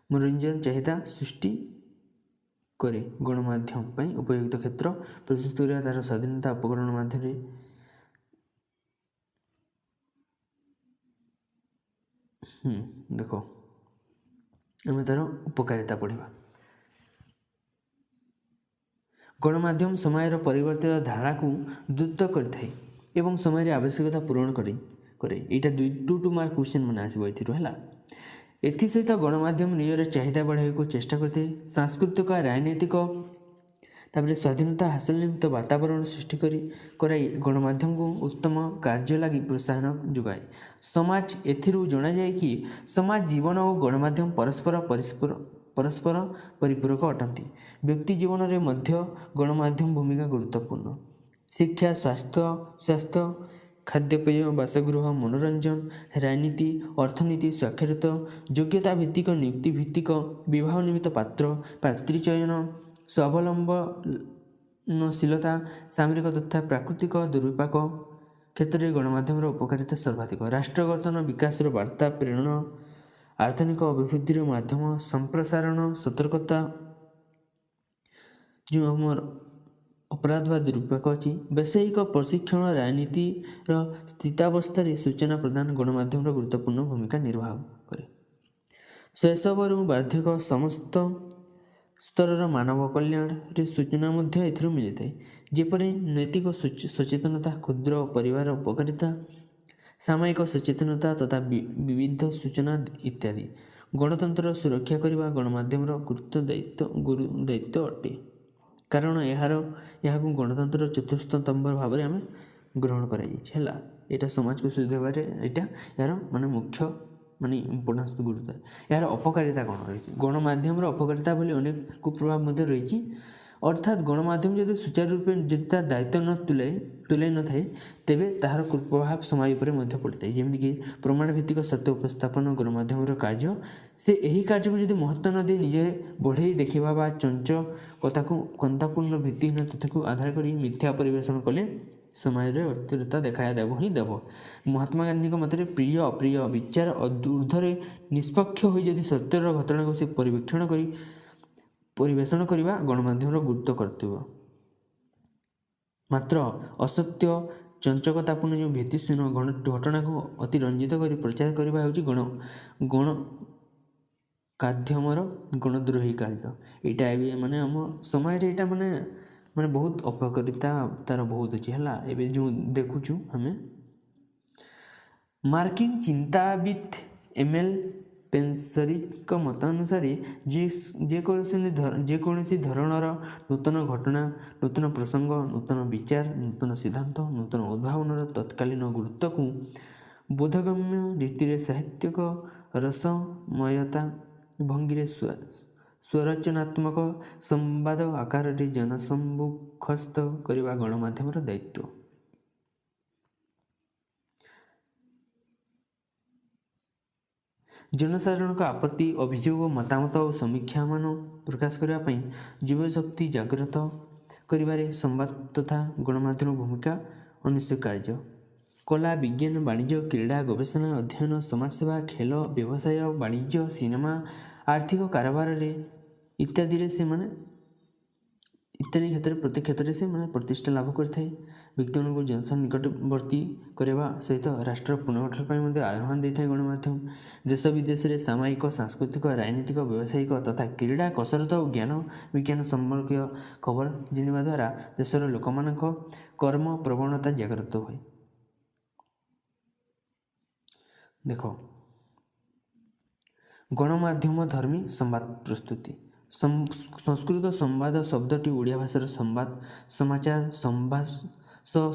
ମନୋରଞ୍ଜନ ଚାହିଦା ସୃଷ୍ଟି କରେ। ଗଣମାଧ୍ୟମ ପାଇଁ ଉପଯୁକ୍ତ କ୍ଷେତ୍ର ପ୍ରସ୍ତୁତ କରିବା ତା'ର ସ୍ୱାଧୀନତା ଉପକରଣ ମାଧ୍ୟମରେ। ଦେଖ, ଆମେ ତା'ର ଉପକାରିତା ପଢ଼ିବା। ଗଣମାଧ୍ୟମ ସମୟର ପରିବର୍ତ୍ତିତ ଧାରାକୁ ଦ୍ରୁତ କରିଥାଏ ଏବଂ ସମୟରେ ଆବଶ୍ୟକତା ପୂରଣ କରେ। ଏଇଟା 2 2 ମାର୍କ କ୍ୱେଶ୍ଚନ୍ ମାନେ ଆସିବ ଏଥିରୁ ହେଲା। ଏଥିସହିତ ଗଣମାଧ୍ୟମ ନିଜର ଚାହିଦା ବଢ଼ାଇବାକୁ ଚେଷ୍ଟା କରିଥାଏ। ସାଂସ୍କୃତିକ, ରାଜନୈତିକ, ତାପରେ ସ୍ୱାଧୀନତା ହାସଲ ନିମିତ୍ତ ବାତାବରଣ ସୃଷ୍ଟି କରି କରାଇ ଗଣମାଧ୍ୟମକୁ ଉତ୍ତମ କାର୍ଯ୍ୟ ଲାଗି ପ୍ରୋତ୍ସାହନ ଯୋଗାଏ। ସମାଜ, ଏଥିରୁ ଜଣାଯାଏ କି ସମାଜ ଜୀବନ ଓ ଗଣମାଧ୍ୟମ ପରସ୍ପର ପରସ୍ପର ପରସ୍ପର ପରିପୂରକ ଅଟନ୍ତି। ବ୍ୟକ୍ତି ଜୀବନରେ ମଧ୍ୟ ଗଣମାଧ୍ୟମ ଭୂମିକା ଗୁରୁତ୍ୱପୂର୍ଣ୍ଣ। ଶିକ୍ଷା, ସ୍ୱାସ୍ଥ୍ୟ, ଖାଦ୍ୟପେୟ, ବାସଗୃହ, ମନୋରଞ୍ଜନ, ରାଜନୀତି, ଅର୍ଥନୀତି, ସ୍ୱାକ୍ଷରତା, ଯୋଗ୍ୟତା ଭିତ୍ତିକ ନିଯୁକ୍ତି ଭିତ୍ତିକ ବିବାହ ନିମିତ୍ତ ପାତ୍ର ପାତ୍ରୀ ଚୟନ, ସ୍ୱାବଲମ୍ବନଶୀଳତା, ସାମରିକ ତଥା ପ୍ରାକୃତିକ ଦୁର୍ବିପାକ କ୍ଷେତ୍ରରେ ଗଣମାଧ୍ୟମର ଉପକାରିତା ସର୍ବାଧିକ। ରାଷ୍ଟ୍ର ଗଠନ, ବିକାଶର ବାର୍ତ୍ତା ପ୍ରେରଣ, ଆର୍ଥନୈତିକ ଅଭିବୃଦ୍ଧିର ମାଧ୍ୟମ, ସମ୍ପ୍ରସାରଣ, ସତର୍କତା, ଯେଉଁ ଆମର ଅପରାଧ ବା ଦୁର୍ବିପାକ ଅଛି, ବୈଷୟିକ ପ୍ରଶିକ୍ଷଣ, ରାଜନୀତିର ସ୍ଥିତାବସ୍ଥାରେ ସୂଚନା ପ୍ରଦାନ ଗଣମାଧ୍ୟମର ଗୁରୁତ୍ୱପୂର୍ଣ୍ଣ ଭୂମିକା ନିର୍ବାହ କରେ। ଶୈଶବରୁ ବାର୍ଦ୍ଧକ୍ୟ ସମସ୍ତ ସ୍ତରର ମାନବ କଲ୍ୟାଣରେ ସୂଚନା ମଧ୍ୟ ଏଥିରୁ ମିଳିଥାଏ, ଯେପରି ନୈତିକ ସଚେତନତା, କ୍ଷୁଦ୍ର ପରିବାର ଉପକାରିତା, ସାମାୟିକ ସଚେତନତା ତଥା ବିବିଧ ସୂଚନା ଇତ୍ୟାଦି। ଗଣତନ୍ତ୍ରର ସୁରକ୍ଷା କରିବା ଗଣମାଧ୍ୟମର ଗୁରୁତ୍ୱ ଦାୟିତ୍ୱ, ଗୁରୁ ଦାୟିତ୍ୱ ଅଟେ, କାରଣ ଏହାକୁ ଗଣତନ୍ତ୍ରର ଚତୁର୍ଥ ସ୍ତମ୍ଭ ଭାବରେ ଆମେ ଗ୍ରହଣ କରାଯାଇଛି ହେଲା। ଏଇଟା ସମାଜକୁ ସୁଧେଇବାରେ ଏଇଟା ଏହାର ମାନେ ମୁଖ୍ୟ ମାନେ ଇମ୍ପୋର୍ଟାନ୍ସ, ଗୁରୁତ୍ୱ। ଏହାର ଅପକାରିତା କ'ଣ ରହିଛି? ଗଣମାଧ୍ୟମର ଅପକାରିତା ବୋଲି ଅନେକ କୁପ୍ରଭାବ ମଧ୍ୟ ରହିଛି। ଅର୍ଥାତ୍ ଗଣମାଧ୍ୟମ ଯଦି ସୁଚାରୁ ରୂପେ ଯଦି ତା ଦାୟିତ୍ୱ ନ ତୁଲାଇ ନଥାଏ, ତେବେ ତାହାର କୁପ୍ରଭାବ ସମାଜ ଉପରେ ମଧ୍ୟ ପଡ଼ିଥାଏ। ଯେମିତିକି ପ୍ରମାଣ ଭିତ୍ତିକ ସତ୍ୟ ଉପସ୍ଥାପନ ଗଣମାଧ୍ୟମର କାର୍ଯ୍ୟ। ସେ ଏହି କାର୍ଯ୍ୟକୁ ଯଦି ମହତ୍ତ୍ୱ ନ ଦେଇ ନିଜେ ବଢ଼େଇ ଦେଖିବା ବା ଚଞ୍ଚକତାକୁ କନ୍ତାପୂର୍ଣ୍ଣ ଭିତ୍ତିହୀନ ତଥ୍ୟକୁ ଆଧାର କରି ମିଥ୍ୟା ପରିବେଷଣ କଲେ ସମାଜରେ ଅସ୍ଥିରତା ଦେଖା ଦେବ ହିଁ ଦେବ। ମହାତ୍ମା ଗାନ୍ଧୀଙ୍କ ମତରେ ପ୍ରିୟ ଅପ୍ରିୟ ବିଚାର ଊର୍ଦ୍ଧ୍ୱରେ ନିଷ୍ପକ୍ଷ ହୋଇ ଯଦି ସତ୍ୟର ଘଟଣାକୁ ସେ ପରିବେକ୍ଷଣ କରି ପରିବେଷଣ କରିବା ଗଣମାଧ୍ୟମର ଗୁରୁତ୍ୱ କର୍ତ୍ତବ୍ୟ। ମାତ୍ର ଅସତ୍ୟ, ଚଞ୍ଚକତାପୂର୍ଣ୍ଣ ଯେଉଁ ଭିତ୍ତିଶୂନ୍ୟ ଘଟଣାକୁ ଅତି ରଞ୍ଜିତ କରି ପ୍ରଚାର କରିବା ହେଉଛି ଗଣ ମାଧ୍ୟମର ଗଣଦ୍ରୋହୀ କାର୍ଯ୍ୟ। ଏଇଟା ଏବେ ମାନେ ଆମ ସମୟରେ ଏଇଟା ମାନେ ମାନେ ବହୁତ ଅପକାରିତା ତାର ବହୁତ ଅଛି ହେଲା, ଏବେ ଯେଉଁ ଦେଖୁଛୁ ଆମେ। ମାର୍କିଂ ଚିନ୍ତାବିତ୍ ଏମ୍ ଏଲ୍ ପେନ୍ସରିଙ୍କ ମତ ଅନୁସାରେ ଯେକୌଣସି ଧରଣର ନୂତନ ଘଟଣା, ନୂତନ ପ୍ରସଙ୍ଗ, ନୂତନ ବିଚାର, ନୂତନ ସିଦ୍ଧାନ୍ତ, ନୂତନ ଉଦ୍ଭାବନର ତତ୍କାଳୀନ ଗୁରୁତ୍ୱକୁ ବୋଧଗମ୍ୟ ରୀତିରେ ସାହିତ୍ୟିକ ରସମୟତା ଭଙ୍ଗୀରେ ସ୍ୱରଚନାତ୍ମକ ସମ୍ବାଦ ଆକାରରେ ଜନସମ୍ମୁଖସ୍ଥ କରିବା ଗଣମାଧ୍ୟମର ଦାୟିତ୍ୱ। ଜନସାଧାରଣଙ୍କ ଆପତ୍ତି, ଅଭିଯୋଗ, ମତାମତ ଓ ସମୀକ୍ଷାମାନ ପ୍ରକାଶ କରିବା ପାଇଁ ଯୁବଶକ୍ତି ଜାଗ୍ରତ କରିବାରେ ସମ୍ବାଦ ତଥା ଗଣମାଧ୍ୟମ ଭୂମିକା ଅନସ୍ୱୀକାର୍ଯ୍ୟ। କଳା, ବିଜ୍ଞାନ, ବାଣିଜ୍ୟ, କ୍ରୀଡ଼ା, ଗବେଷଣା, ଅଧ୍ୟୟନ, ସମାଜସେବା, ଖେଳ, ବ୍ୟବସାୟ, ବାଣିଜ୍ୟ, ସିନେମା, ଆର୍ଥିକ କାରବାରରେ ଇତ୍ୟାଦିରେ ସେମାନେ ଇତ୍ୟାଦି କ୍ଷେତ୍ରରେ ପ୍ରତ୍ୟେକ କ୍ଷେତ୍ରରେ ସେ ମାନେ ପ୍ରତିଷ୍ଠା ଲାଭ କରିଥାଏ। ବ୍ୟକ୍ତିମାନଙ୍କୁ ଜନସଂଖ୍ୟା ନିକଟବର୍ତ୍ତୀ କରିବା ସହିତ ରାଷ୍ଟ୍ର ପୁନର୍ଗଠନ ପାଇଁ ମଧ୍ୟ ଆହ୍ୱାନ ଦେଇଥାଏ ଗଣମାଧ୍ୟମ। ଦେଶ ବିଦେଶରେ ସାମାୟିକ, ସାଂସ୍କୃତିକ, ରାଜନୈତିକ, ବ୍ୟବସାୟିକ ତଥା କ୍ରୀଡ଼ା, କସରତ ଓ ଜ୍ଞାନ ବିଜ୍ଞାନ ସମ୍ପର୍କୀୟ ଖବର ଜାଣିବା ଦ୍ୱାରା ଦେଶର ଲୋକମାନଙ୍କ କର୍ମ ପ୍ରବଣତା ଜାଗ୍ରତ ହୁଏ। ଦେଖ, ଗଣମାଧ୍ୟମ ଧର୍ମୀ ସମ୍ବାଦ ପ୍ରସ୍ତୁତି। ସଂସ୍କୃତ ସମ୍ବାଦ ଶବ୍ଦଟି ଓଡ଼ିଆ ଭାଷାର ସମ୍ବାଦ, ସମାଚାର, ସମ୍ଭାଷ,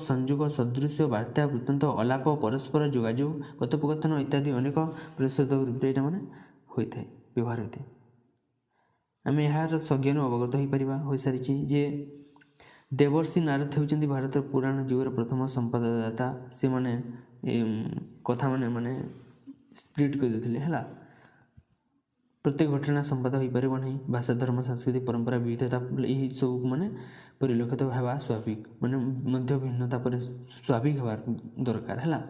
ସଂଯୋଗ, ସଦୃଶ୍ୟ, ବାର୍ତ୍ତା, ବୃତ୍ତାନ୍ତ, ଅଲାପ, ପରସ୍ପର ଯୋଗାଯୋଗ, କଥୋପକଥନ ଇତ୍ୟାଦି ଅନେକ ପ୍ରତିଶବ୍ଦ ରୂପରେ ଏଇଟା ମାନେ ହୋଇଥାଏ, ବ୍ୟବହାର ହୋଇଥାଏ। ଆମେ ଏହାର ସଜ୍ଞାନ ଅବଗତ ହୋଇପାରିବା ହୋଇସାରିଛି ଯେ ଦେବର୍ଷି ନାରଦ ହେଉଛନ୍ତି ଭାରତର ପୁରାଣ ଯୁଗର ପ୍ରଥମ ସମ୍ପାଦଦାତା। ସେମାନେ କଥା ମାନେ ମାନେ ସ୍ପ୍ରିଟ୍ କରିଦେଉଥିଲେ ହେଲା। ପ୍ରତ୍ୟେକ ଘଟଣା ସମ୍ବାଦ ହୋଇପାରିବ ନାହିଁ। ଭାଷା, ଧର୍ମ, ସଂସ୍କୃତି, ପରମ୍ପରା, ବିବିଧତା ଏହି ସବୁ ମାନେ ପରିଲକ୍ଷିତ ହେବା ସ୍ୱାଭାବିକ, ମାନେ ମଧ୍ୟ ଭିନ୍ନତା ପରେ ସ୍ୱାଭାବିକ ହେବା ଦରକାର ହେଲା।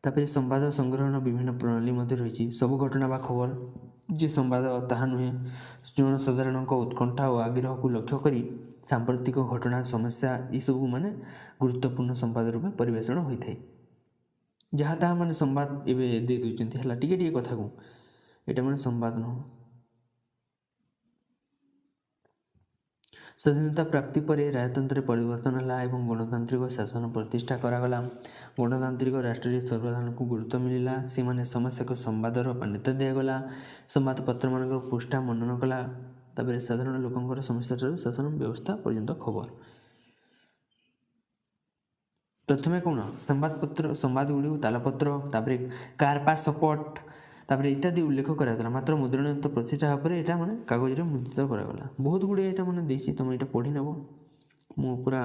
ତାପରେ ସମ୍ବାଦ ସଂଗ୍ରହଣ ବିଭିନ୍ନ ପ୍ରଣାଳୀ ମଧ୍ୟ ରହିଛି। ସବୁ ଘଟଣା ବା ଖବର ଯେ ସମ୍ବାଦ ତାହା ନୁହେଁ। ଜନସାଧାରଣଙ୍କ ଉତ୍କଣ୍ଠା ଓ ଆଗ୍ରହକୁ ଲକ୍ଷ୍ୟ କରି ସାମ୍ପ୍ରତିକ ଘଟଣା, ସମସ୍ୟା ଏସବୁ ମାନେ ଗୁରୁତ୍ୱପୂର୍ଣ୍ଣ ସମ୍ବାଦ ରୂପେ ପରିବେଷଣ ହୋଇଥାଏ। ଯାହା ତାହା ମାନେ ସମ୍ବାଦ ଏବେ ଦେଇ ଦେଉଛନ୍ତି ହେଲା, ଟିକେ ଟିକେ କଥାକୁ, ଏଇଟା ମାନେ ସମ୍ବାଦ ନୁହଁ। ସ୍ୱାଧୀନତା ପ୍ରାପ୍ତି ପରେ ରାଜତନ୍ତ୍ରରେ ପରିବର୍ତ୍ତନ ହେଲା ଏବଂ ଗଣତାନ୍ତ୍ରିକ ଶାସନ ପ୍ରତିଷ୍ଠା କରାଗଲା। ଗଣତାନ୍ତ୍ରିକ ରାଷ୍ଟ୍ରରେ ସର୍ବସାଧାରଣଙ୍କୁ ଗୁରୁତ୍ୱ ମିଳିଲା। ସେମାନେ ସମସ୍ୟାକୁ ସମ୍ବାଦର ମାନ୍ୟତା ଦିଆଗଲା। ସମ୍ବାଦପତ୍ରମାନଙ୍କର ପୃଷ୍ଠା ମଣ୍ଡନ କଲା। ତାପରେ ସାଧାରଣ ଲୋକଙ୍କର ସମସ୍ୟାଠାରୁ ଶାସନ ବ୍ୟବସ୍ଥା ପର୍ଯ୍ୟନ୍ତ ଖବର। ପ୍ରଥମେ କ'ଣ ସମ୍ବାଦପତ୍ର, ସମ୍ବାଦ ଗୁଡ଼ିକୁ ତାଳପତ୍ର, ତାପରେ କାର୍ପା ସପୋର୍ଟ, ତାପରେ ଇତ୍ୟାଦି ଉଲ୍ଲେଖ କରାଯାଉଥିଲା। ମାତ୍ର ମୁଦ୍ରଣ ଯନ୍ତ୍ର ପ୍ରତିଷ୍ଠା ହେବା ପରେ ଏଇଟା ମାନେ କାଗଜରେ ମୁଦ୍ରିତ କରାଗଲା। ବହୁତ ଗୁଡ଼ିଏ ଏଇଟା ମାନେ ଦେଇଛି, ତୁମେ ଏଇଟା ପଢ଼ି ନେବ। ମୁଁ ପୁରା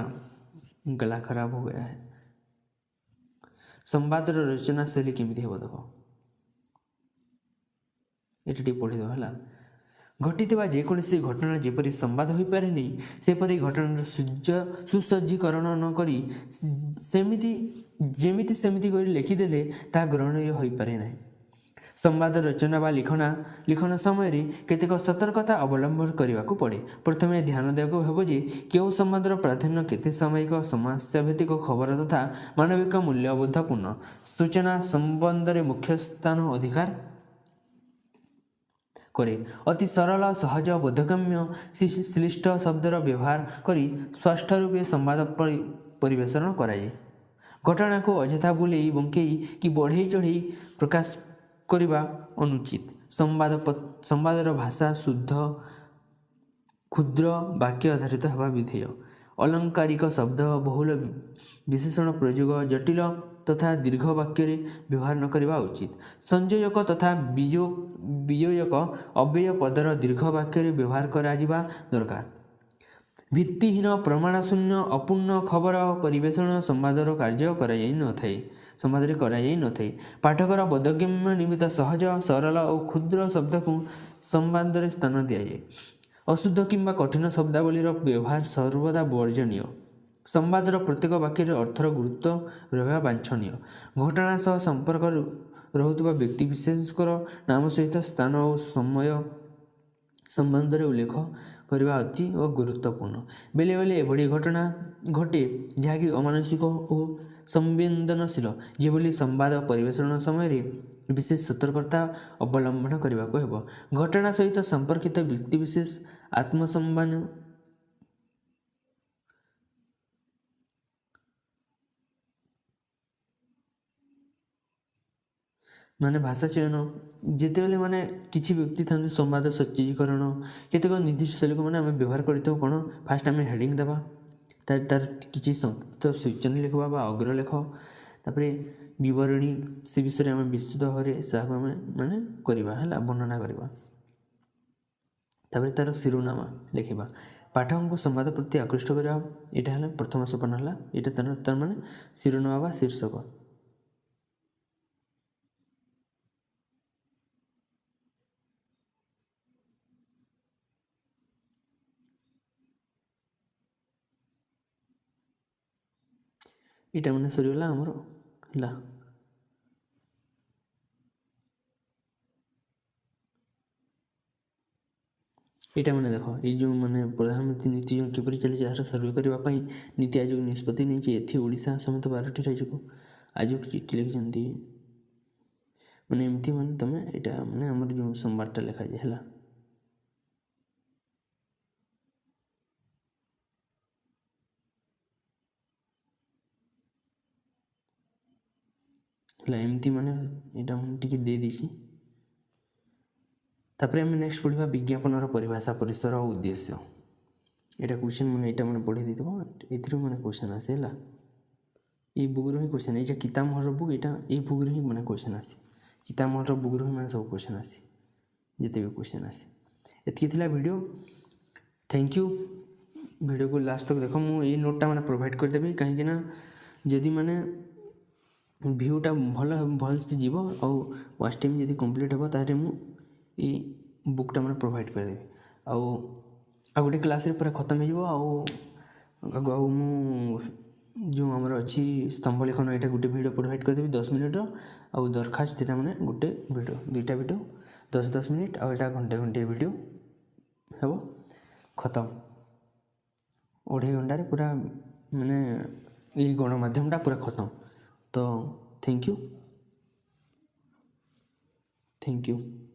ଗଲା ଖରାପ हो गया है। ସମ୍ବାଦର ରଚନା ଶୈଳୀ କେମିତି ହେବ ଦେଖ, ଏଇଟା ଟିକେ ପଢ଼ିଦେବ ହେଲା। ଘଟିଥିବା ଯେକୌଣସି ଘଟଣା ଯେପରି ସମ୍ବାଦ ହୋଇପାରେନି, ସେପରି ଘଟଣାର ସୁସଜ୍ଜୀକରଣ ନ କରି ସେମିତି ଯେମିତି ସେମିତି କରି ଲେଖିଦେଲେ ତାହା ଗ୍ରହଣୀୟ ହୋଇପାରେ ନାହିଁ। ସମ୍ବାଦ ରଚନା ବା ଲିଖନ ସମୟରେ କେତେକ ସତର୍କତା ଅବଲମ୍ବନ କରିବାକୁ ପଡ଼େ। ପ୍ରଥମେ ଧ୍ୟାନ ଦେବାକୁ ହେବ ଯେ କେଉଁ ସମ୍ବାଦର ପ୍ରାଧାନ୍ୟ କେତେ। ସାମୟିକ ସମସ୍ୟାଭିତ୍ତିକ ଖବର ତଥା ମାନବିକ ମୂଲ୍ୟବୋଧପୂର୍ଣ୍ଣ ସୂଚନା ସମ୍ବନ୍ଧରେ ମୁଖ୍ୟ ସ୍ଥାନ ଅଧିକାର କରେ। ଅତି ସରଳ, ସହଜ, ବୋଧଗମ୍ୟ, ଶ୍ଲିଷ୍ଟ ଶବ୍ଦର ବ୍ୟବହାର କରି ସ୍ପଷ୍ଟ ରୂପେ ସମ୍ବାଦ ପରିବେଷଣ କରାଯାଏ। ଘଟଣାକୁ ଅଯଥା ବୁଲେଇ ବଙ୍କେଇ କି ବଢ଼େଇ ଚଢ଼େଇ ପ୍ରକାଶ କରିବା ଅନୁଚିତ। ସମ୍ବାଦର ଭାଷା ଶୁଦ୍ଧ, କ୍ଷୁଦ୍ର ବାକ୍ୟ ଆଧାରିତ ହେବା ବିଧେୟ। ଅଲଙ୍କାରିକ ଶବ୍ଦ, ବହୁଳ ବିଶେଷଣ ପ୍ରୟୋଗ, ଜଟିଳ ତଥା ଦୀର୍ଘ ବାକ୍ୟରେ ବ୍ୟବହାର ନ କରିବା ଉଚିତ। ସଂଯୋଜକ ତଥା ବିଯୋଜକ ଅବ୍ୟୟ ପଦର ଦୀର୍ଘ ବାକ୍ୟରେ ବ୍ୟବହାର କରାଯିବା ଦରକାର। ଭିତ୍ତିହୀନ, ପ୍ରମାଣଶୂନ୍ୟ, ଅପୂର୍ଣ୍ଣ ଖବର ପରିବେଷଣ ସମ୍ବାଦର କାର୍ଯ୍ୟ କରାଯାଇନଥାଏ, ସମ୍ବାଦରେ କରାଯାଇନଥାଏ। ପାଠକର ବୋଧଗମ୍ୟ ନିମିତ୍ତ ସହଜ, ସରଳ ଓ କ୍ଷୁଦ୍ର ଶବ୍ଦକୁ ସମ୍ବାଦରେ ସ୍ଥାନ ଦିଆଯାଏ। ଅଶୁଦ୍ଧ କିମ୍ବା କଠିନ ଶବ୍ଦାବଳୀର ବ୍ୟବହାର ସର୍ବଦା ବର୍ଜନୀୟ। ସମ୍ବାଦର ପ୍ରତ୍ୟେକ ବାକ୍ୟରେ ଅର୍ଥର ଗୁରୁତ୍ୱ ରହିବା ବାଞ୍ଛନୀୟ। ଘଟଣା ସହ ସମ୍ପର୍କ ରହୁଥିବା ବ୍ୟକ୍ତି ବିଶେଷଙ୍କର ନାମ ସହିତ ସ୍ଥାନ ଓ ସମୟ ସମ୍ବନ୍ଧରେ ଉଲ୍ଲେଖ କରିବା ଅତି ଓ ଗୁରୁତ୍ୱପୂର୍ଣ୍ଣ। ବେଳେ ବେଳେ ଏଭଳି ଘଟଣା ଘଟେ ଯାହାକି ଅମାନସିକ ଓ ସମ୍ବେଦନଶୀଳ। ଯେଭଳି ସମ୍ବାଦ ପରିବେଷଣ ସମୟରେ ବିଶେଷ ସତର୍କତା ଅବଲମ୍ବନ କରିବାକୁ ହେବ। ଘଟଣା ସହିତ ସମ୍ପର୍କିତ ବ୍ୟକ୍ତିବିଶେଷ ଆତ୍ମସମ୍ମାନ ମାନେ ଭାଷା ଚୟନ ଯେତେବେଳେ ମାନେ କିଛି ବ୍ୟକ୍ତି ଥାନ୍ତି, ସମ୍ବାଦ ସଜ୍ଜୀକରଣ କେତେକ ନିର୍ଦ୍ଦିଷ୍ଟ ଶୈଳୀକୁ ମାନେ ଆମେ ବ୍ୟବହାର କରିଥାଉ। କ'ଣ ଫାଷ୍ଟ ଆମେ ହେଡ଼ିଂ ଦେବା, ତାର କିଛି ସଂକ୍ଷିପ୍ତ ସୂଚନା ଲେଖିବା ବା ଅଗ୍ରଲେଖ, ତାପରେ ବିବରଣୀ, ସେ ବିଷୟରେ ଆମେ ବିସ୍ତୃତ ଭାବରେ ତାହାକୁ ଆମେ ମାନେ କରିବା ହେଲା, ବର୍ଣ୍ଣନା କରିବା। ତାପରେ ତାର ଶିରୋନାମା ଲେଖିବା। ପାଠକଙ୍କୁ ସମ୍ବାଦ ପ୍ରତି ଆକୃଷ୍ଟ କରିବା, ଏଇଟା ହେଲା ପ୍ରଥମ ସୋପାନ ହେଲା। ଏଇଟା ତାର ମାନେ ଶିରୋନାମା ବା ଶୀର୍ଷକ। ଏଇଟା ମାନେ ସରିଗଲା ଆମର ହେଲା। ଏଇଟା ମାନେ ଦେଖ, ଏଇ ଯେଉଁ ମାନେ ପ୍ରଧାନମନ୍ତ୍ରୀ ନୀତି ଯେଉଁ କିପରି ଚାଲିଛି ଏହାର ସର୍ଭେ କରିବା ପାଇଁ ନୀତି ଆୟୋଗ ନିଷ୍ପତ୍ତି ନେଇଛି। ଏଥି ଓଡ଼ିଶା ସମେତ 12ଟି ରାଜ୍ୟକୁ ଆୟୋଗ ଚିଠି ଲେଖିଛନ୍ତି। ମାନେ ଏମିତି ମାନେ ତୁମେ ଏଇଟା ମାନେ ଆମର ଯେଉଁ ସୋମବାରଟା ଲେଖାଯାଏ ହେଲା। ହେଲା ଏମିତି ମାନେ ଏଇଟା ମୁଁ ଟିକେ ଦେଇଦେଇଛି। ତାପରେ ଆମେ ନେକ୍ସଟ ପଢ଼ିବା ବିଜ୍ଞାପନର ପରିଭାଷା, ପରିସର ଆଉ ଉଦ୍ଦେଶ୍ୟ। ଏଇଟା କ୍ୱେଶ୍ଚନ୍ ମାନେ ଏଇଟା ମାନେ ପଢ଼ି ଦେଇଥିବ, ଏଥିରୁ ମାନେ କ୍ୱେଶ୍ଚନ୍ ଆସେ ହେଲା। ଏଇ ବୁକ୍ରୁ ହିଁ କ୍ୱେଶ୍ଚନ୍, ଏଇ ଯେ କିତାବମହଲର ବୁକ୍, ଏଇଟା ଏଇ ବୁକ୍ରୁ ହିଁ ମାନେ କ୍ୱେଶ୍ଚନ୍ ଆସେ। କିତାବମହଲର ବୁକ୍ରୁ ହିଁ ମାନେ ସବୁ କ୍ୱେଶ୍ଚନ୍ ଆସେ, ଯେତେ ବି କ୍ୱେଶ୍ଚନ୍ ଆସେ। ଏତିକି ଥିଲା ଭିଡ଼ିଓ, thank you. ଭିଡ଼ିଓକୁ ଲାଷ୍ଟ ତକ ଦେଖ। ମୁଁ ଏଇ ନୋଟ୍ଟା ମାନେ ପ୍ରୋଭାଇଡ଼ କରିଦେବି, କାହିଁକିନା ଯଦି ମାନେ ଭିୟୁଟା ଭଲ ଭଲସେ ଯିବ ଆଉ ୱାଚ୍ ଟାଇମ୍ ଯଦି କମ୍ପ୍ଲିଟ୍ ହେବ, ତାହେଲେ ମୁଁ ଏଇ ବୁକ୍ଟା ମାନେ ପ୍ରୋଭାଇଡ଼ କରିଦେବି। ଆଉ ଆଉ ଗୋଟେ କ୍ଲାସ୍ରେ ପୁରା ଖତମ ହେଇଯିବ। ଆଉ ଆଉ ମୁଁ ଯେଉଁ ଆମର ଅଛି ସ୍ତମ୍ଭ ଲେଖନ, ଏଇଟା ଗୋଟେ ଭିଡ଼ିଓ ପ୍ରୋଭାଇଡ଼ କରିଦେବି 10 ମିନିଟ୍ର, ଆଉ ଦରଖାସ୍ତ ଏଇଟା ମାନେ ଗୋଟେ ଭିଡ଼ିଓ, 2ଟା ଭିଡ଼ିଓ 10 ମିନିଟ୍, ଆଉ ଏଇଟା ଘଣ୍ଟେ ଘଣ୍ଟେ ଭିଡ଼ିଓ ହେବ, ଖତମ। 2.5 ଘଣ୍ଟାରେ ପୁରା ମାନେ ଏଇ ଗଣମାଧ୍ୟମଟା ପୁରା ଖତମ। ତ thank you, thank you.